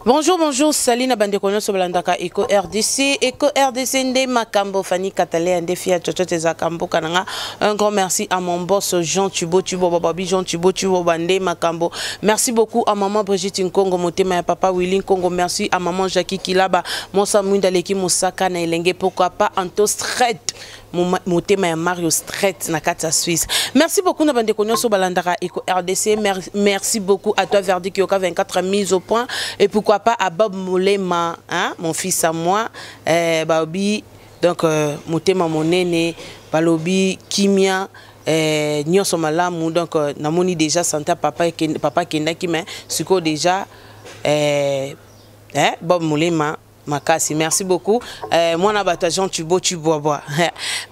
Bonjour, bonjour, salut na bande nyonso balandaka Eco RDC. Eco RDC nde makambo Fanny Katale nde fia chocho tezaka mboka nanga. Un grand merci à mon boss Jean Tubo Tubo Bababi Jean Tubo Tubo bande makambo. Merci beaucoup à maman Brigitte Nkongo motema ya papa Willy Nkongo. Merci à maman Jackie Kilaba. Mosa Mwinda leki Mosaka na elenge pourquoi pas Anto Stret motema ya Mario Stret na kati ya Suisse. Merci beaucoup na bande nyonso balandaka Eco RDC. Merci beaucoup à toi Verdi Kyoka 24 mise au point et pourquoi pas à Bob Molema, hein, mon fils à moi, Babi donc motema monene balobi kimia nyonso malamu donc namoni déjà santé papa papa kendaki mais siko déjà Bob Molema makasi. Merci beaucoup mwana bato Jean Tubo Tubwabwa,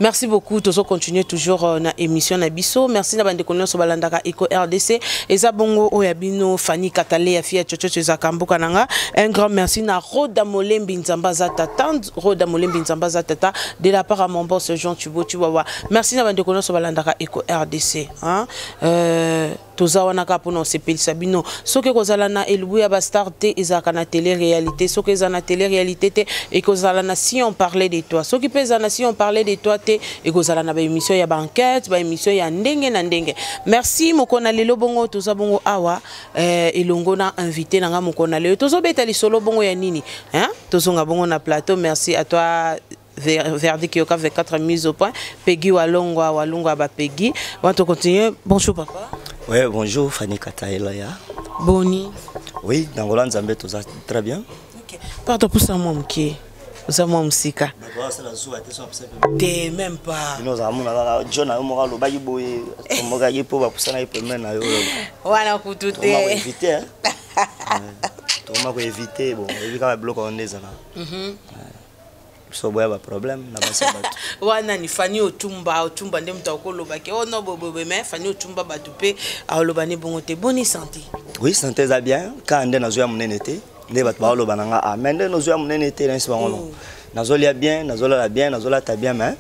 merci beaucoup. Tozo continuer toujours na émission na biso. Merci na bandeko nyonso balandaka Eco RDC. Eza bongo oyo ya bino Fanny Katale ya fia chocho ezaka mboka nanga. Un grand merci na Roda Molembi Nzamba za tata, Roda Molembi Nzamba za tata, de la part à mon boss Jean Tubo Tubwabwa. Merci na bandeko nyonso balandaka Eco RDC, hein. Toza wana kaka mpona osepelisa bino. Soki ekozala na elubu ya bastar te, ezalaka na télé réalité. Soki eza na télé réalité te, ekozala na Si on parlait de toi. Soki mpe eza na Si on parlait de toi te, ekozala na baémission ya baenquête, baémission ya ndenge na ndenge. Merci. Mokolo na lelo bongo toza bongo awa elongo na invité na nga. Mokolo na lelo tozobeta lisolo bongo ya nini, hein? Tozonga bongo na plateau. Merci à toi Verdi Kyoka 24 mise au point. Peggy Walongwa, Walongwa ba Peggy. On va continuer. Bonjour papa. Oui, bonjour Fanny Kataelaya. Boni. Oui, dans Roland Zambé, tout ça très bien. OK. Pardon pour ça moi mke. Ça moi musika. Te même pas. Bino za mona John ayo moko alobaki boye, tomokaki mpo bapusana ye pembeni na yo. Wana kutu te. Éviter, hein. Tokoma koéviter, bon, oyebi kaka biloko wana nde ezala. Biso boya baproblème na basi ya bato. Wana ni Fani Otumba, Otumba nde moto akolobaki oh non bobobe, mais Fani Otumba bato mpe aloba ne bongo te. Boni santé? Oui, santé eza bien, kaka nde nazoya monene te nde bato baoloba na nga, ah mais nde nazoya monene te, nayesi bango non, nazolia bien, nazolala bien, nazolata bien, mais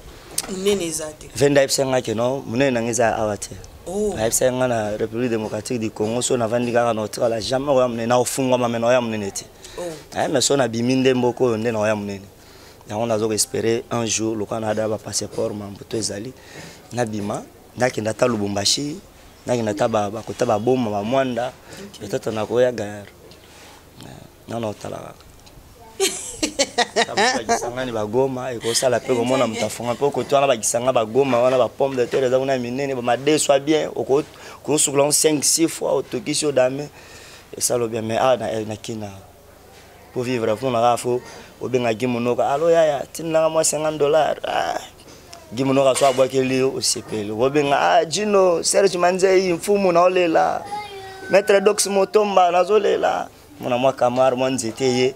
monene eza te. Vende ayebisa nga ke non, monene nanga eza awa te. Ayebisa nga na République démocratique du Congo, so navandi kaka na otikala jamais oya monene, na ofungwama me na oya monene te. Mais so nabimi nde mboka oyo nde na oya monene. Yango nazo koespérer un jour lokola nada bapasseport mambo to ezali, nabima, nakende ata Lubumbashi, nakende ata bakota baboma bamwanda, peut-être nakoya gare nana otala kaka bakisangani bagoma ekosala mpe komona moto afunga mpe okoki wana bakisanga bagoma wana, bapomme de terre eza kuna ya minene, bamadeso bien, okosukola 5 6 fois, otokisi odame esalo bien. Mais awa na kina pour vivre mpona kaka fo obengaki monoko: "Alo yaya, tindanga mwa 50 dollars." Ah, gi monoko so abwakeli yo, osepeli. Obenga: "Ah Jino Serge Manzei mfumu, naolela maître Dox Motomba, nazolela mona mwa kamar mwa nzete ye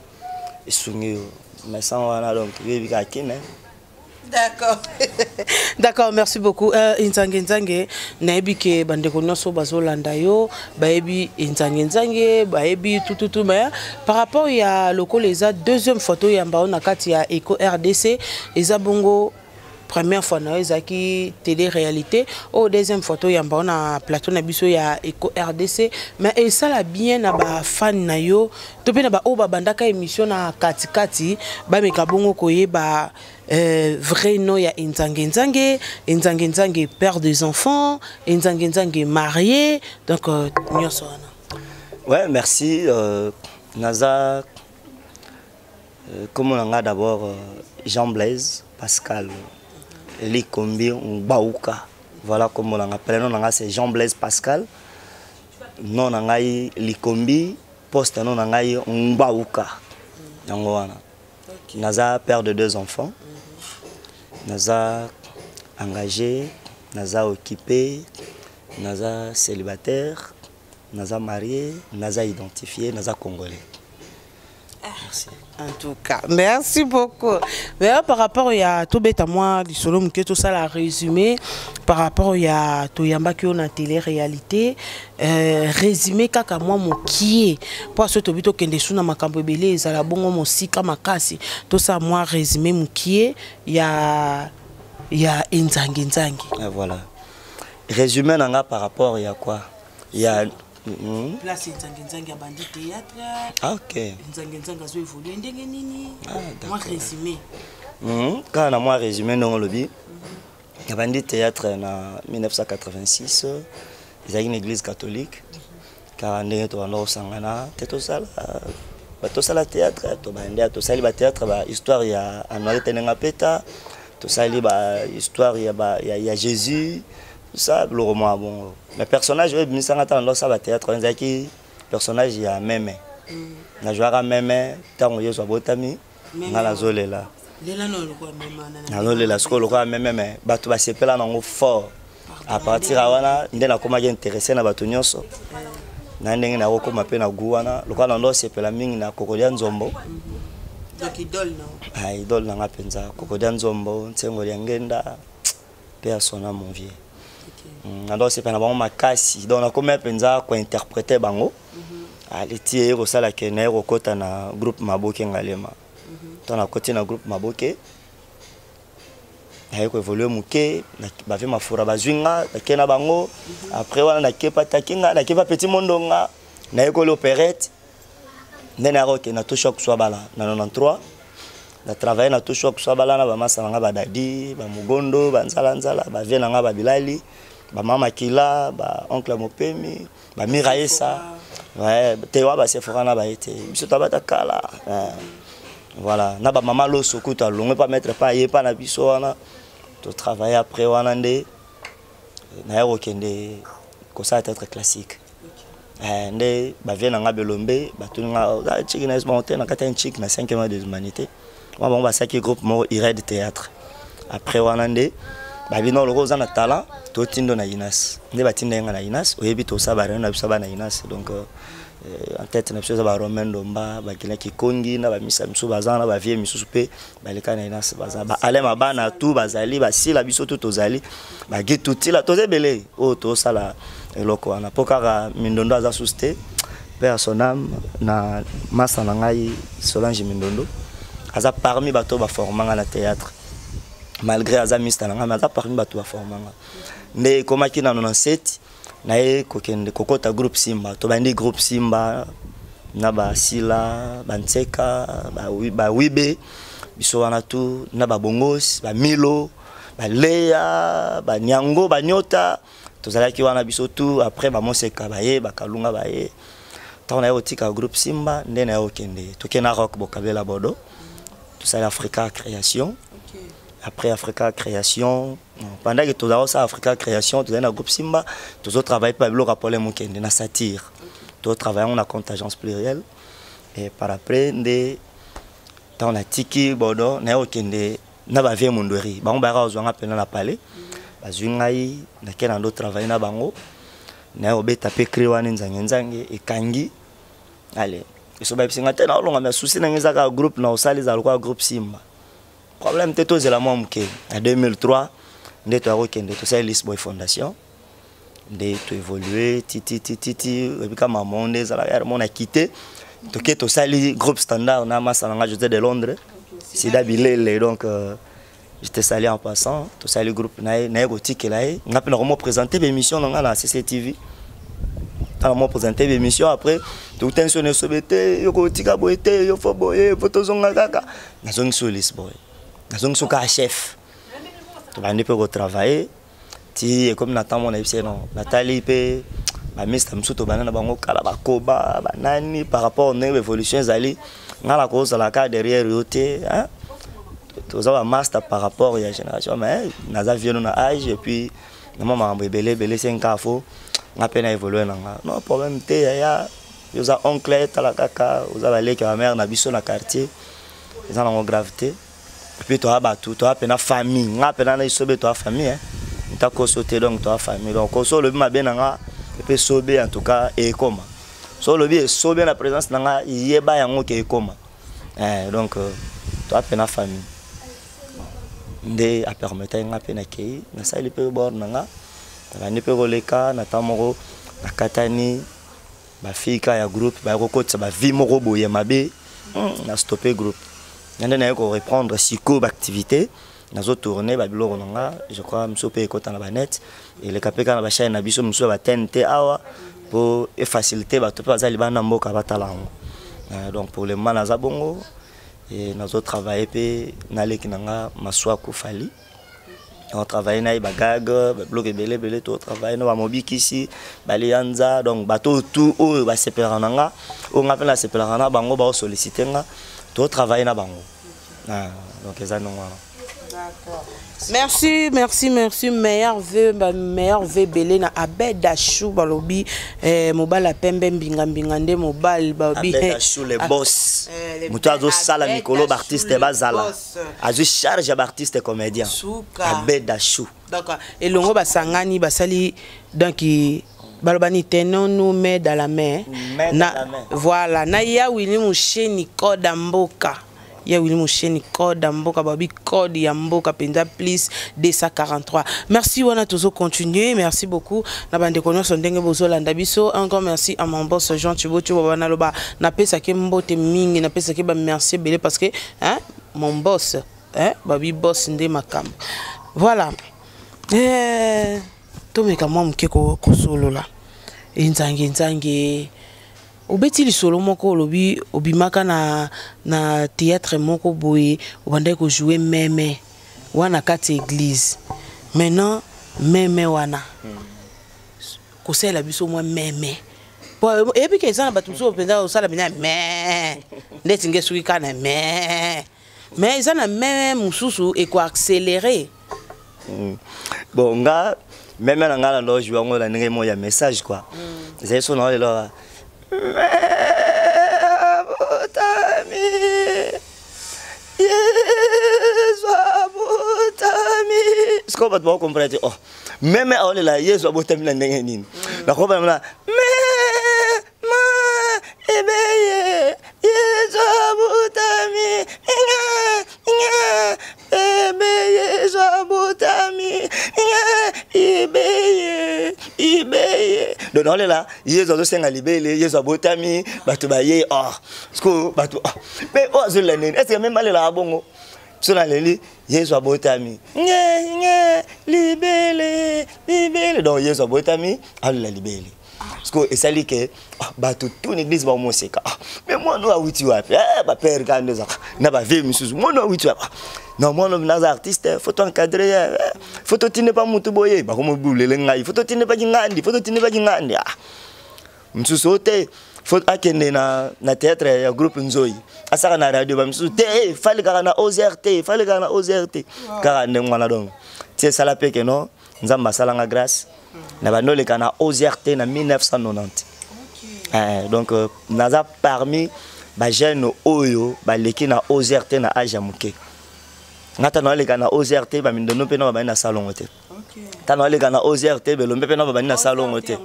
esungi yo." Mais sans wana, donc yoyebi kaka kine. D'accord, merci beaucoup. Nzange Nzange, nayebi ke bandeko nyonso bazolanda yo, bayebi Nzange Nzange, bayebi tututu, mais par rapport ya lokola eza deuxième fois toyamba yo na kati ya Eco RDC, eza bongo première fois na yo ezalaki télé réalité, oyo deuxième fois toyamba yo na plateau na biso ya Eco RDC. Mais esala bien na bafan na yo to mpe na baoyo babandaka émission na katikati, bameka bongo koyeba vrai nom ya Nzange Nzange, Nzange Nzange père des enfants, Nzange Nzange marié, donc nyonso wana. Ouais, merci. Naza comme on a d'abord Jean Blaise Pascal Likombi Ngbaouka. Voilà comme on a prénom nanga, c'est Jean Blaise Pascal. Nom na ngai Likombi, poste nom na ngai Ngbaouka. Yango wana. Naza père de deux enfants. Naza engagé, naza occupé, naza célibataire, naza marié, naza identifié, naza congolais. Merci. En tout cas, merci beaucoup. Mais par rapport ya tobeta mwa lisolo moke, tosala résumé par rapport ya toyambaki yo na télé réalité, résumé kaka mwa mokie mpo aso tobi tokende su na makambo ebele ezala bongo mosika makasi. Tosala mwa résumé mokie ya Enzange Nzange. Ah, voilà. Résumé nanga par rapport ya quoi? Ya Place Nzange Nzange abandi théâtre. Ah, ok. Nzange Nzange azo évoluer ndenge nini? Ah, mwa résumé. Kaka na mwa résumé ndenge olobi, abandi théâtre na 1986, ezalaki na église catholique. Kaka ndenge tobanda kosangana te, tosala tosala théâtre, tobandi, tosali bathéâtre, bahistoire ya Anuarite Ndenge Apeta, tosali bahistoire ya Jésus, tout ça, biloko mwa bongo. Mais personnage oyo ebimisanga ntango ndosala bathéâtre wana ezalaki personnage ya meme. Nazwaka meme ntango Yesu abotami, nga nazolela, nazolela sikoyo lokola meme. Me bato basepela nango fort. À partir ya wana nde nakomaki intéressé na bato nyonso na ndenge nakokóma mpe na gu wana, lokola na ndo osepela mingi na Kokodia Nzombo. Donc idole na Ah, idole na nga mpenza Kokodia Nzombo, Nsengo ya Ngenda mpe ya sona, mon vieux. Na ndo osepela na bango makasi, donc nakomi mpenza kointerpréter bango. Aleti eye kosala ke naye kokɔta na groupe Maboke Ngalema. To nakɔti na groupe Maboke, naye koévoluer moke, bave mafura bazwi nga, nake na bango. Après wana nakepa taki nga, nakepa petit mondonga, nayekoli opérette. Nde nayaka kokende na Toshwa Kuswabala na 93. Na travaille na Toshwa Kuswabala na bamasa na nga, badadi bamogondo, banzalanzala, bavie na nga, babilali, bamama Makila, baoncle Mopemi, bamiraesa te wa basefora na baye te, biso tabata kala. Voilà, na bamama loso kutu alongwe pa maître pa aye pa na biso wana, totravaille. Après wana nde naye kokende kosala théâtre classique. Nde bavie na nga belombe batuni nga chiki na bango te na kati ya nchiki na 5e des humanités wana, bango basalaki groupe moko Ired Théâtre. Après wana nde babino loko oza na talent, totindo na Inas. Nde batinda ye nga na Inas. Oyebi, tosala baréunion na biso bana Inas. Donc en tête na biso eza baromain Ndomba, bakendaki Kongi na bamisa misusu, baza na bavie misusu mpe baleka na Inas, baza baalem bana tu bazali basila, biso tu tozali bagi tutila, toza ebele oyo tosala eloko wana, mpo kaka Mindondo aza susu te, mpe ya son âme. Na masa na ngai Solange Mindondo aza parmi bato oyo baformanga na théâtre, malgré aza mista na ngai, mais aza parmi bato baformanga. Nde ekomaki na 97, naye kokende kokota groupe Simba. Tobandi groupe Simba na basila, bantseka, bawibe, biso wana tu na babongos, bamilo, baleya, baniango, banyota, tozalaki wana biso tu. Après bamoseka baye, bakalunga baye. Ntango naye kotika groupe Simba, nde naye kokende, tokende na Rock Bokabela Bodo, tosali Africa Création. Après Africa Création, pendant que tozala kosala Africa Création, tozali na groupe Simba, tozotravaille mpe babiloko ya Problème okende na satire, totravaille yango na compte agence plurielle. Et par après nde ntango natiki Bodo, naye kokende na bavie Mondweri. Bango bayaka kozwanga mpena na palais, bazwi ngai, nake na ndo travaille na bango, naye kobeta mpe cri wana Nzange Nzange ekangi. Ale eso bayebisi nga te, naolonga me susi na ngai eza kaka groupe na osala ezala lokola groupe Simba. Problème te, tozela mwa moke. Na 2003 nde toya kokende tosali Lisboy Fondation, nde toévolue tititititi. Oyebika mama nde ezalaka yare mona kite, toke tosali groupe Standard na masa na nga José de Londres, Sida Bilele. Donc je te salue en passant. Tosali groupe na ye, naye kotikela ye nga mpe nakomo présenter bémission na nga na CCTV. Ntango mo présenter bémission, après tokutani so na esobe te, yo kotika boye te, yo fo boye, fo tozonga kaka. Nazongi so Lisboy, nazongi so kaka chef, tobandi mpe kotravaille ti ekomi na ntango mona yebisi non, natali mpe bamista mosusu tobanda na bango kala, bakoba banani, par rapport ndenge baévolution ezali, nga na kozala kaka derrière yo te. Toza bamaster par rapport ya génération, mais naza vieux na âge et puis nama makambo ebele ebele senka, fo nga mpe na évolue na nga. Non, problème te yaya, yo oza oncle, tala kaka oza baleki ya bamare na biso na quartier, eza nango grave te. Et puis toya bato, toya mpena famille, nga mpena na esobe, toya famille nta koso te. Donc toya famille, donc koso olobi mabe na nga epe sobe, en tout cas ekoma so olobi esobe na présence na nga, yeba yango ke ekoma. Donc toya mpena famille. Nde apermetaki nga mpe nakei, nasali mpe bord na nga, nabandi mpe koleka na ntango moko, nakatani bafille ka ya groupe, baya kokotisa bavie moko boye mabe, na stoppe groupe. Na nde naye koreprendre sikoyo baactivité, nazotourne babiloko na nga. Je crois mosusu mpe ekɔta na banet, eleka mpe kaka na bachaine na biso mosusu ya batene te awa. Mpo efacilité bato mpe baza libanda mboka batala yango. Donc pour le moment naza bongo e nazotravaille mpe naleki na nga Maswaku Fali, otravaille na ye bagag, babiloko ebele ebele. Totravaille na bamobikisi balianza, donc bato tu oyo basepelaka na nga, oyo nga mpe nasepelaka na bango, baosollicite nga, totravaille na bango. Ah, donc eza ndongo wana. Merci, merci, merci. Meilleur vœu, ba meilleur vœu belé na Abed Achou balobi eh, mobala pembe mbinga mbinga nde mobali balobi. Abed Achou le boss. Moto azosala mikolo baartiste bazala, azwi charge ya baartiste comédien. Abed Achou. Donc elongo basangani basali, donc balobani tenons-nous main dans la main. Main dans la main. Voilà, na ya Willy Musheni code mboka, ya Willy Musheni code ya mboka, babi code ya mboka mpenza plus 243. Merci, wana tozo continuer. Merci beaucoup na bandeko nyonso ndenge bozolanda biso. Un grand merci à mon boss Jean Thibaut Thibaut, naloba napesaki mbote mingi, napesaki bamerci ebele parce que, hein, mon boss, hein, babi boss nde makambo. Voilà, eh, tomeka mwa moke kosolola. Enzange nzange, obeti lisolo moko, olobi obimaka na théâtre moko boye, obandaki kojouer meme wana kati ya église. Maintenant meme wana, kosalela biso mwa meme po eyebi ke eza na bato mosusu mpenza osala mpenza me ndeti nge soki kaka na me, mais eza na meme mosusu ekoaccélérer. Bon, nga meme na nga na ndo jouer yango na ndenge moko ya message quoi. Ezali so na lelo abotami, Yesu abotami. Sikoyo bato bakokomprendre te, oh, meme aolela Yesu abotami na ndenge nini? Nakobana na mema ebeye Yesu abotami nga nga ebe Yesu abotami nga ibeye ibeye. Donc naolela Yesu azosenga libele, Yesu abotami, bato baye. Oh, sikoyo bato, oh, mais oyo azolela nini? Est ce que meme alelaka bongo? So naleli Yesu abotami nge nge libele libele, donc Yesu abotami, alela libele. Sikoyo esali ke, ah, bato tout na église baomoseka: ah, mais mwana oyo awuti wapi? Eh, bapere kaka nde ezaka na bavie misusu. Mwana oyo awuti wapi? Ah, non, mwana oyo naza artiste, faut encadrer ye, faut totinde pa mutu boye, bakomobulele ngai, faut totinde paki ngandi, faut totinde paki ngandi. Ah, mosusu oyo te, faut akende na théâtre ya groupe Nzoi, asaka na radio. Bamisusu te, eh, fali kaka na OZRT, fali kaka na OZRT, kaka ndenge wana. Donc ti esala mpe ke non, Nzambe asalanga grâce na bando oleka na OZRT na 1990. Eh, donc naza parmi bajeune oyo baleki na OZRT na age ya moke. Nga tano aleka na OZRT, bamindondo mpe na babandi na salongo te. Tano aleka na OZRT, belombe mpe na babandi na salongo te.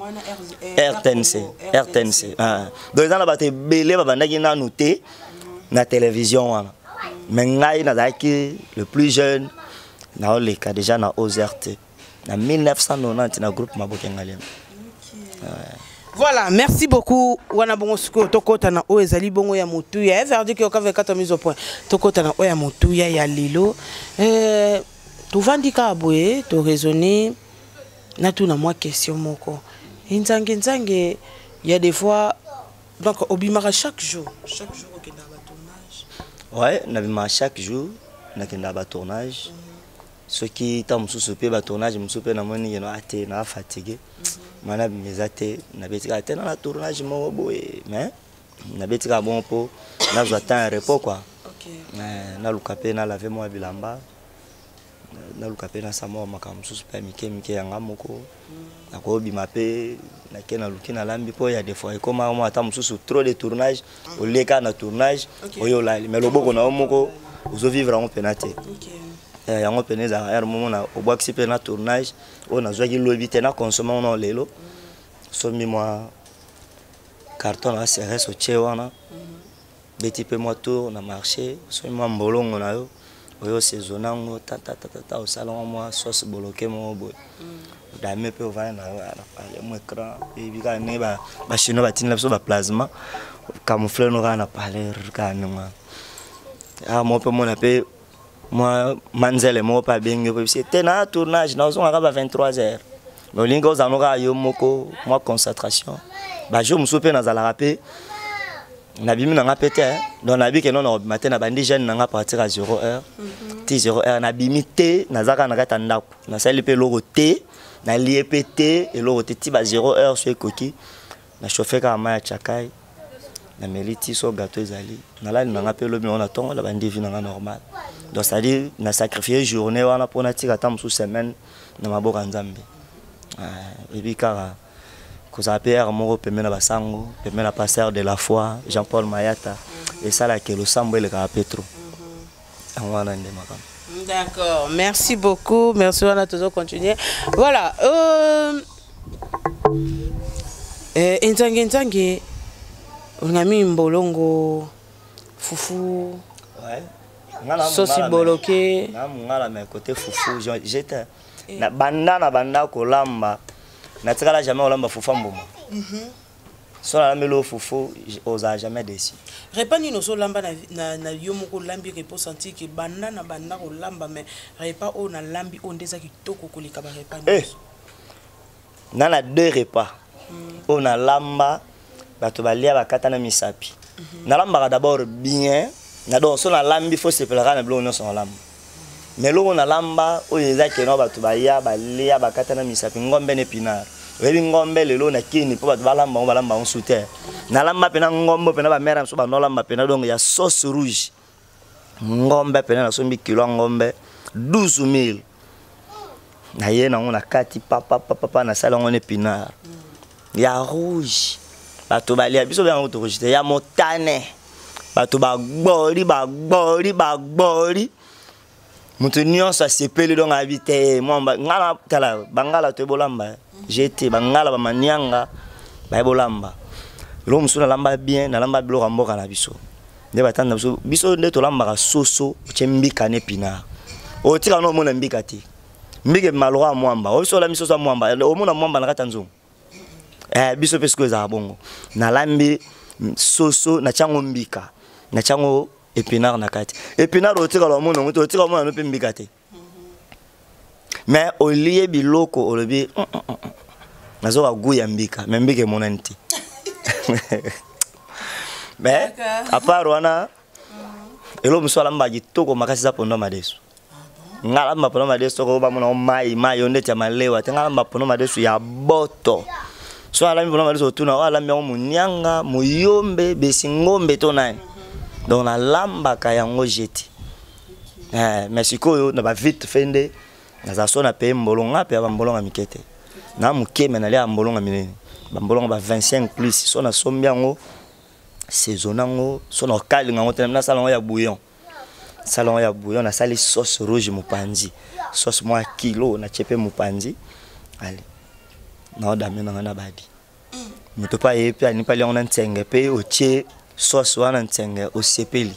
RTNC, RTNC. Ah. Donc eza na bato ebele babandaki nanu te na télévision wana, mais ngai nazalaki le plus jeune naoleka déjà na OZRT na 1990 na groupe Maboke Ngaliema. Voilà, merci beaucoup. Wana bongo sikoyo tokota na oyo ezali bongo ya motuya. Eh, verdict yoka 24 mise au point. Tokota na oyo ya motuya ya lelo. Eh, tovandi kaka boye, to raisonner, natuna mwa question moko. Nzange nzange, il y a des fois, donc obimaka chaque jour. Chaque jour okendaka ba tournage. Ouais, nabimaka chaque jour, nakendaka ba tournage. Soki ntango mosusu mpe batournage mosusu mpe namoni keno ate naa fatigue, ma nabima eza te, nabeti kaka te na tournage moko boye, mais nabeti kaka bongo mpo nazwa temps ya repos quoi. Naluka mpe nalave mwa bilamba, naluka mpe nasala mwa makambo mosusu mpe ya mike mike yanga moko. Nakobima mpe nake naluki nalambi, mpo ya des fois ekoma mwa ata mosusu trop de tournage, olie kaka na tournage oyo olali, mais loboko na yo moko ozovivre yango mpena te. Yango mpena ezalaka heure moko na obwakisi mpe na tournage oyo nazwaki lobi te, na consomme ngo lelo, sombi mwa carton na CRS, otie wana, beti mpe mwa tour na marché, osombi mwa mbolongo na yo oyo osaisonne yango tatatatata, osala ngo mwa sauce boloke moko boye, odame mpe ovanda na yo na pale mwa écran, eyebi kaka ndenge bachinois batindela biso baplasma, camoufle no kaka na pale kaka ndenge wana. Awa moko mpe omona mpe mwa manzele moko mpe abengi yo mpe bisi te na tournage, nazongaka ba 23 heures. Mais olingi ozala no kaka yo moko, mwa concentration. Bajour mosusu mpe nazalaka mpe nabimi na nga mpe te. Donc nayebi ke no nakobima te, nabandi jeune na nga partir ya 0 heure ti 0 heure, nabimi te, naza kaka na kati ya ndako, nasali mpe eloko te, nalie mpe te eloko te ti ba 0 heure. So ekoki, na chauffe kaka mai ya chakai, nameli ti so gâteau ezali, nalali na nga mpe. Elobi nango na ntongo, na bandi vie na nga normal. Donc c'est à dire na sacrifie journée wana mpo natika ata mosusu semaine na maboko ya Nzambe. Ebi kaka kozala mpe heure moko pembe na basango, pembe na pasteur de la foi Jean Paul Mayata, esalaka losambo elekaka pe trop. Yango wana nde makambo. D'accord, merci beaucoup. Merci, on a toujours continué. Voilà. Nzange nzange, olingami mbolongo, fufu, Ouais. sosi boloke. Na mongala, mais côté fufu, j'étais na banda na banda kolamba, natikala jamais kolamba fufu ya mbuma. So nalambeli oyo fufu, ozala jamais déçu. Repas nini ozolamba na yo moko olambi repas, senti ke banda na banda kolamba, mais repas oyo nalambi oyo nde eza kitoko koleka barepas Eh. nyonso? Na deux repas oyo nalamba, bato balia bakata na misapi. Nalambaka d'abord bien na, donc so nalambi, fo sepelaka na biloko nyonso nalamba. Mais eloko nalamba oyo eza keno bato baya balia bakata na misapi, ngombe na épinard. Oyebi ngombe lelo na kini, mpo bato balamba yango, balamba yango sous terre. Nalamba mpena ngombe mpena, bamere na biso banolamba mpena, donc ya sauce rouge. Ngombe mpena, nasombi kilo ya ngombe 12 000, naye nango na kati papapapapa, nasala yango na épinard ya rouge, bato balia. Biso bengango to rouge te, ya motane. Bato bagboli, bagboli, bagboli, moto nyonso asepeli. Donc ayebi te mwamba nga na tala bangala to ebolamba jete, bangala bamanianga bayebolamba. Eloko mosusu nalamba bien, nalamba biloko ya mboka na biso nde batanda biso. Biso nde tolambaka soso, otie mbika na épinard, otika no omona mbika te. Mbika ebima lokwa ya mwamba. Oyo biso olambi soso ya mwamba, omona mwamba na kati ya nzungu. Biso mpe sikoyo ezalaka bongo. Nalambi soso, natiango mbika, natiango épinard na kati. Épinard otikala omona yango te, otika omona no mpe mbika te. Mais olie biloko, olobi: "Nazoka goût ya mbika", mais mbika emonani te. Mais à part wana, eloko mosusu alamba kitoko makasi eza pondo madesu. Nga alamba pondo madesu toko bamona mai mai yo ndeti ya malewa te. Nga alamba pondo madesu ya boto. So alambi pondo madesu, otuna oyo alambi yango monianga, moyombe, besi ngombe to nani. Donc nalambaka yango jeti. Mais sikoyo na bavite fe nde naza so na paye mbolonga mpe ya bambolonga mike te. Na moke me nalia bambolonga minene, bambolonga ba 25 plus. So nasombi yango, saison yango, so na okalinga yango te, nasala yango ya bouillon. Sala yango ya bouillon, nasali sauce rouge mopanzi, sauce mwa kilo natie mpe mopanzi. Ale naodame nanga na badi moto mpe aye mpe alingi mpe alia yango na ntsenge mpe otie sauce wana ntsenge, osepeli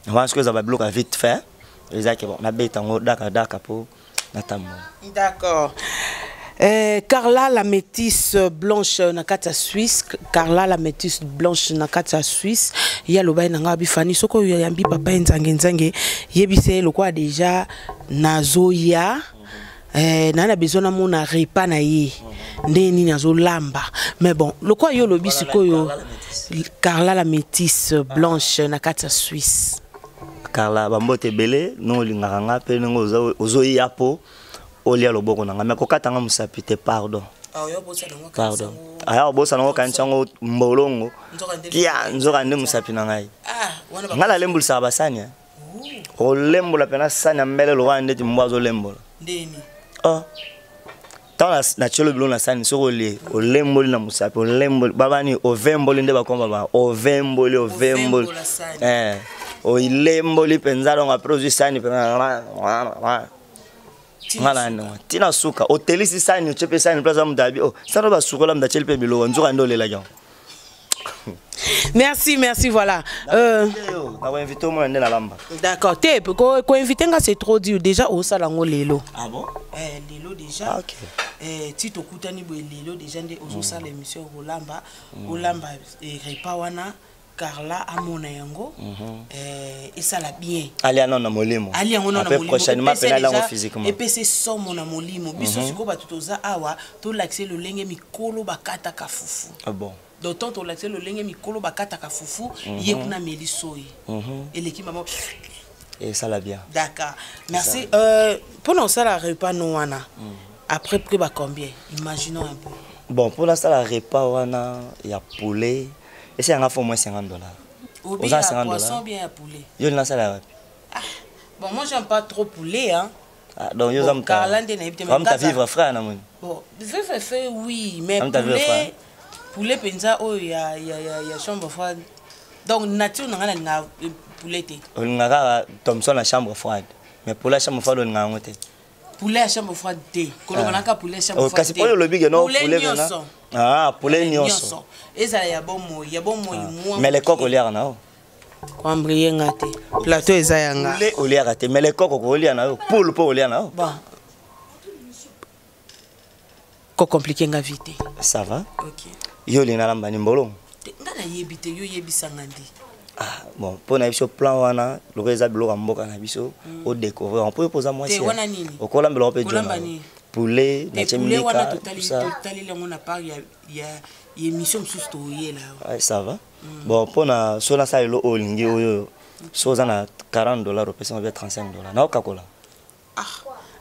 wana. Soki eza babiloko ya vite fait, ezaki bon, nabeta yango daka daka mpo natambola. D'accord. Carla la métisse blanche na kati ya Suisse, Carla la métisse blanche na kati ya Suisse, ye alobai na ngai bifani soki oyo yambi papa ye nzange nzange, yebisa ye lokola déjà nazoya, naa na besoin namona repas na ye ndenge nini azolamba. Mais bon, lokola yo olobi sikoyo, Carla la métisse blanche na kati ya Suisse. Carla, bambote ebele ndenge olingaka nga mpe ndenge ozoya mpo olia loboko na nga. Me kokata nga mosapi te, pardon, pardon. Aya kobosana ngo, kanisi yango mbolongo kia, nzoka nde mosapi na ngai. Ngai nalembulisaka basani, olembola mpena sani ya mbele lokola ndeti mbwa azolembola. Oh. Ntango natielo biloko na sani, soki olie, olemboli na mosapi, olemboli babani, ovemboli nde bakoma ba ovemboli, ovemboli, olemboli mpenza. Donc après ozwi sani mpenza nga na ndenge ntina suka, otelisi sani, otie mpe sani place ya moto abi o sani basukola, moto atieli mpe biloko, nzoka nde olelaki yango. Merci, merci, voilà. Nakoinvite omona nde nalamba. D'accord te, koinvite nga c'est trop dur. Déjà osala yango lelo. Ah bon? Lelo déjà. Ah, ok. Ti tokutani boye lelo déjà nde ozosala émission, kolamba, olamba repas wana. Carla amona yango. Esala bien. Alia nano na molimo. Ali yango nano na Après, molimo. prochainement Epesa pena alia yango déjà- physiquement. Epesa somo na molimo. Biso sikoyo bato toza awa, tolakisa lolenge mikolo bakataka fufu. Ah bon. Donc tant tolakisa lolenge mikolo bakataka fufu, ye kuna ameli soyi. Eleki mama. Esala bien. D'accord. Merci. Mpona osala repas no wana, après prix ba combien? Imaginons un peu. Bon, mpo nasala repas wana ya poulet, esi yanga faut moins 50 $. Ou bien Oza ya 50 poisson, dollars. bien ya poulet. Yo nasala wapi? Ah, bon, moi j'aime pas trop poulet, hein. Ah, donc yo oza Bon, Carla nde nayebi te, mais muta vivre frère na moni. Bon, vivre fait, oui, mais Am ta vivre poulet, frais. Poulet penza oyo ya chambre froide. Donc nature na nga nalinga poulet te. Olinga kaka Thomson na chambre froide, mais poulet ya chambre froide olinga yango te. Poulet ya chambre froide te. Koloba naka poulet ya chambre Oh, froide kasi te. oyo olobi ke no poulet poulet pena nyonso. Ah, poulet Eh, nyonso. Ezala ya bomoi, ya bomoi mwa. Mais le coq oliaka na yo? Koambrie nga te. Plateau eza ya nga. Poulet oliaka te, mais le coq okolia na yo, poule mpo olia na yo. Bon. Ko compliquer nga vie te. Ça va. OK. Yo olinga nalamba ni mbolongo? Te, nga nayebi te, yo yebisanga nde. Ah, bon, mpo na biso plan wana lokola eza biloko ya mboka na biso, odécouvrir mpo yo mpoza mwasi. Te, wana nini? Okolambela mpe. Kolamba nini? Poulet. Te, Natie poulet wana milika, totali tout ça. totaleli yango na part ya émission mosusu toyela awa. Ouais, ça va. Bon, mpona so nasala elo oyo olingi oyo, so oza na 40 $, opesanga bia 35 $, naokakola. Ah.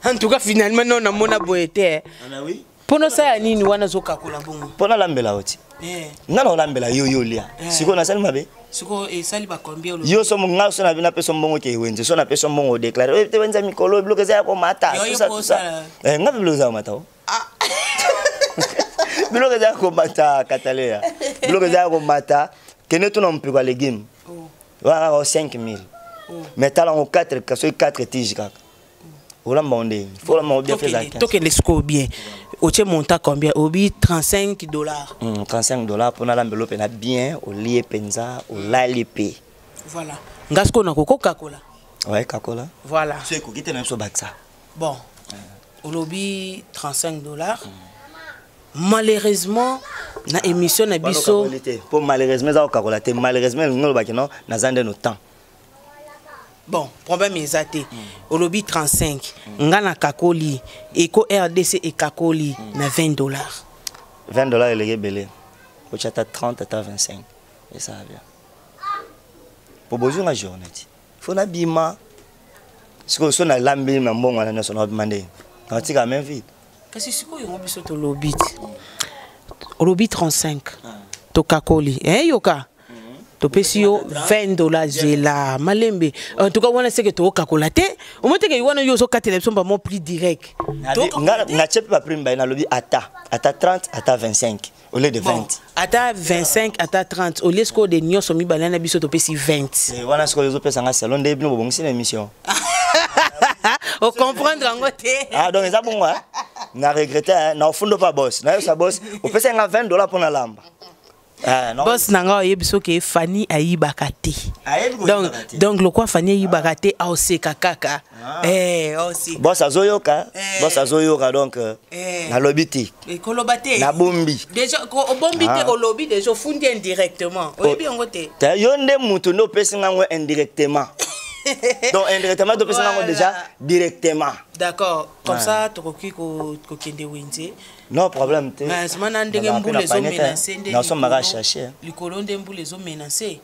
En tout cas, finalement non, namona boye te, eh. Oui. Mpo nosala nini wana ozokakola bongo? Mpo nalambela yo ti. Eh, Nga na olambela yo, yo olia. Eh. Sikoyo nasali mabe? Sikoyo esali bacombien olobi? Yo so nga so na napesa mbongo ke wenze, so napesa mbongo, odéclare te wenze mikolo biloko eza ya komata. Yo, tout yo ça, po tout ça. osala. Eh, nga mpe biloko eza ya komata o biloko eza ya komata kataleya, biloko eza ya komata. Kende tuna mopeko ya légume. Oh, Wana kaka o 5000. Oh. Mais tala yango 4, soki 4 tige kaka, olamba ngo ndenge fo olamba ngo bien fe eza Tokende 15. Tokende sikoyo bien. Otie montant combien? Obi 35 $. 35 $ mpona alambela mpenza bien, olie mpenza, olali mpe. Voilà, nga sikoyo nakokokakola. Ouais, kakola. Voilà. So ekoki te na biso bakisa. Bon, olobi 35 $. Malheureusement na émission na biso Wana okakoli te mpo malheureusement eza kokakola te. Malheureusement elingi olobaki no naza nde no temps. Bon, problème eza te. Olobi 35, nga na kakoli, Eko RDC ekakoli na 20 $. 20 $ eleki ebele. Otya ata 30, ata 25, esala bien po bozwinga journée ti fo nabima. Sikoyo so nalambi na mbongo wana nyonso, naobima ndenge naotika main vide. Kasi sikoyo yango biso tolobi ti olobi 35, tokakoli, eh, yoka topesi yo 20 $. Zela malembe. En tout cas wana seke tokokakola te, omoi teke wana yo ozokatela biso mbamo prix direct. Nga natie mpe baprix mibale. Nalobi ata 30, ata 25 au lieu de 20. Bon, ata 25, ata 30, au lieu sikoyo de nyonso mibale na biso topesi 20. Eh, wana sikoyo ozopesanga salon nde bino bobongisi na émission. Ocomprendre yango te. Ah, donc eza bongo, hein? Na regrette na ofundo pa boss nayosa boss opesa nga 20 $ mpo na lamba. Ah, non. Boss na nga oyebi soki Fani ayibaka te. Ayebi Donc koyibaka te. Donc lokwa Fani ayibaka te, aoseka kaka. Eh, aoseka. Boss azoyoka. Eh. Boss azoyoka, donc Eh. nalobi te. Ekoloba te. Nabombi. Déjà obombi te. Ah. Olobi déjà, ofundi indirectement, oyebi yango te. Te, yo nde mutu nde opesi nga ngo indirectement. Donc indirectement topesi nga ngo déjà directement. D'accord, comme ça tokoki kokende wenze. Non, problème te. Mais mana ndenge Nazala mpe mbula na panier te. ezomenace nde Nasombaka sachet. likolo nde mbula ezomenace.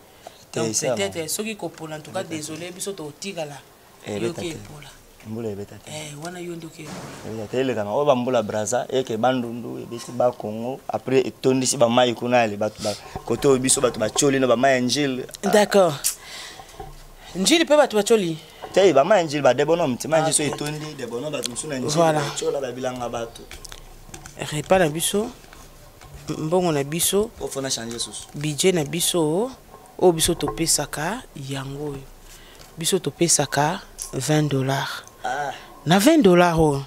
Te, Donc eza peut-être soki kopola, en tout cas désolé, biso totikala. Eh, ebeta Yoki te. epola. Mbula ebeta te. Eh, wana yo nde oki epola. Ebeta te, elekana oyo bambula Braza eke Bandundu ebeti Bakongo, après etondisi bamai kuna ale bato kote oyo biso bato batioli na bamai ya Njili. D'accord, Njili mpe bato batioli. Te, bamai ya Njili badebono ti mai ya Njili so etondi debono bato mosusu na Njili. Voilà. Batiola babilanga bato. Repas na biso, mbongo na biso, po fona change susu. Budget na biso oyo biso topesaka yango oyo biso topesaka 20 $. Ah. Na 20 $ oyo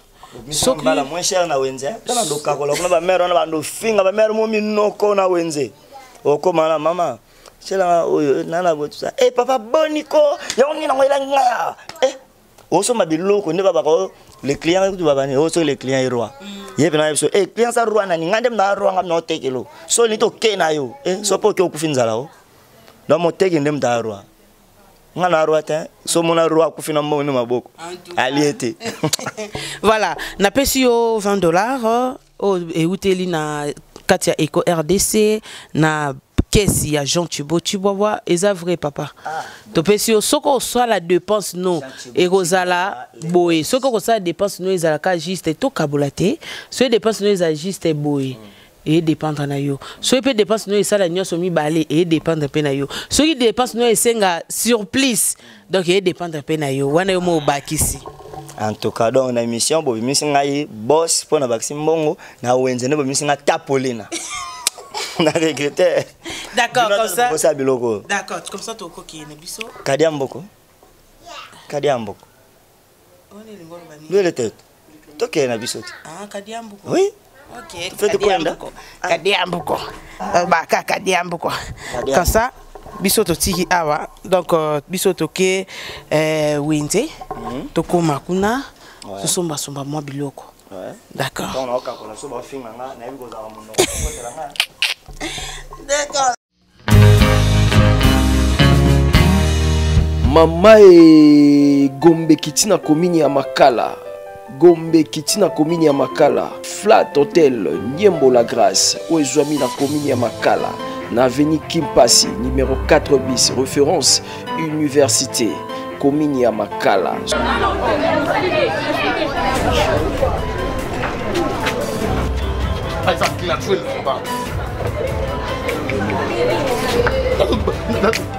Soki mbala moins cher na wenze tana dokakola kuna bamere wana bandofinga bamere mo minoko na wenze okóma na mama tielanga oyo nana boye tusa e papa boniko yango nini nango elangi ngaya e osomba biloko nde babaka o le client kutu babani o soki le client e roi ye mpe na biso e client sa roi nani nga nde na roi nga na otekelo so olingi toke na yo e so mpo oke okufi nzala o. Donc moteki nde moto aroi. Nga na roi te, so mona roi akufi na mbongo nde maboko. Alie te. Voilà, napesi yo 20 dollars oyo euteli na kati ya Eco RDC na kesi ya Jean Thibaut Tshibwabwa. Eza vrai papa. Topesi yo soko osala dépense no ekozala boye, soki okosala dépense no ezalaka juste tokabola te, soki dépense no ezala juste boye eye dépendre na yo, soki mpe dépense no esala nyonso mibale eye dépendre mpe na yo, soki dépense no esenga surplus donc eye dépendre mpe na yo, wana yo mo obakisi. En tout cas, donc na émission bobimisi ngai boss mpo na bakisi mbongo na wenze nde bobimisi ngai tapolina na regretter. D'accord, comme ça. Bosa biloko. D'accord, comme ça tokoki na biso. Kadia mboko. Kadia mboko. Lwele te. Tokende na biso te. Ah, kadia mboko. Oui. Ok, Faites kadia kwenda. mboko. Kadia mboko. Baka kadia mboko. Kadia. Comme ça biso totiki awa donc biso toke wenze tokóma kuna tosombasomba mwa biloko. Ouais. D'accord. Ntango naokakola so bafinga nga nayebi kozala monoko bakotela nga. D'accord. Mama e Gombe kiti na commune ya Makala. Gombe kiti na commune ya Makala. Flat Hotel Nyembo la Grâce oyo ezwami na commune ya Makala na avenue Kimpasi numéro 4 bis, référence université, commune ya Makala.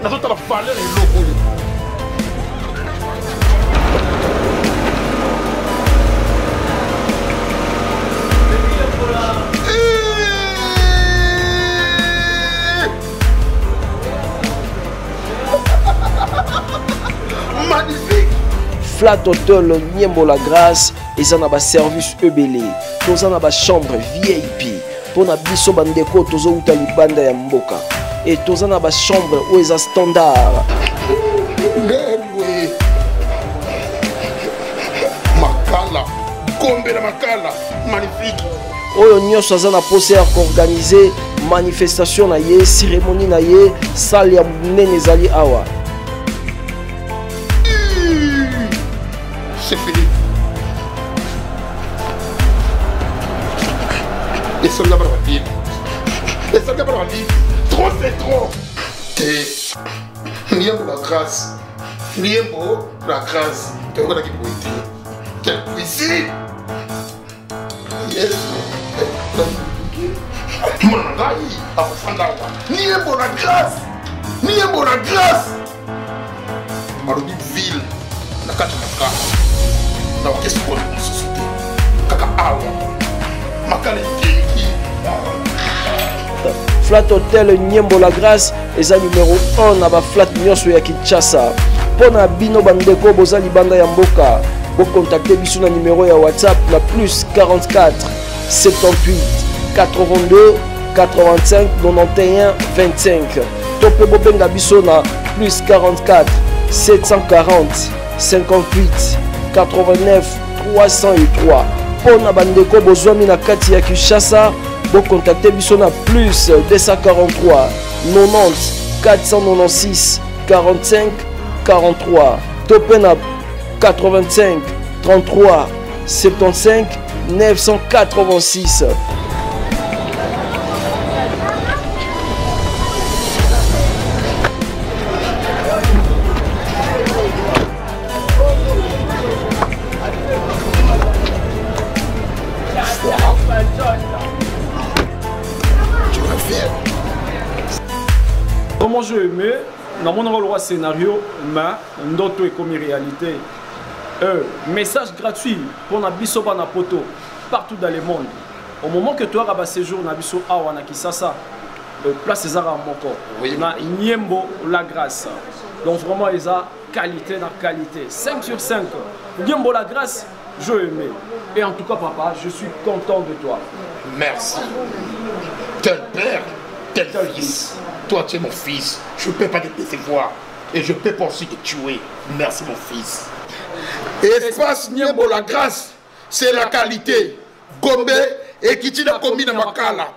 Nazotala valeur eloko oyo. Magnifique. Flat Hotel Nyembo la Grâce eza na ba service ebele, toza na ba chambre VIP mpona biso bandeko tozowuta libanda ya mboka, e toza na ba chambre oyo eza standard. Ngengwe Makala, Gombe na Makala, magnifique. Oyo nyonso aza na posa ya koorganize manifestation na ye, cérémonie na ye, salle ya monene ezali awa. C'est fini. Et cela va la ville. Et cela va la ville. Trop c'est trop. Te Niembo la grâce. Niembo la grâce. Te regarde qui poétique. Quelle poésie. Yes. Mon ngai akofanda awa. Niembo la grâce. Niembo la grâce. Balobi ville na kati ya Makala. Na wakesi kona mosusu te. Kaka awa. Makala ekengi. Flat Hotel Nyembo la Grâce eza numéro 1 na ba flat nyonso ya Kinshasa. Mpona bino bandeko boza libanda ya mboka, bocontacte biso na numéro ya WhatsApp na plus 44 78 82 85 91 25, to mpe bobenga biso na plus 44 740 58 89 303. Mpona bandeko bozwami na kati ya Kinshasa, bocontacte biso na plus 243 90 496 45 43, to mpe na 85 33 75 986. Comment je aimais, dans mon rôle scénario, mais ndoto est comme réalité. Message gratuit pour na biso bana poto partout dans le monde. Au moment que toi as séjour na biso awa na Kisasa, place César moko. Oui. Na Nyembo la Grâce. Donc vraiment eza qualité na qualité. 5 sur 5. Nyembo la Grâce, je aimais. Et en tout cas papa, je suis content de toi. Merci. Tel père, tel fils. Toi tu es mon fils. Je peux pas te décevoir. Et je peux pas aussi te tuer. Merci mon fils. Espace Nyembo la Grâce, c'est la qualité. Gombe et Kitina commune Makala.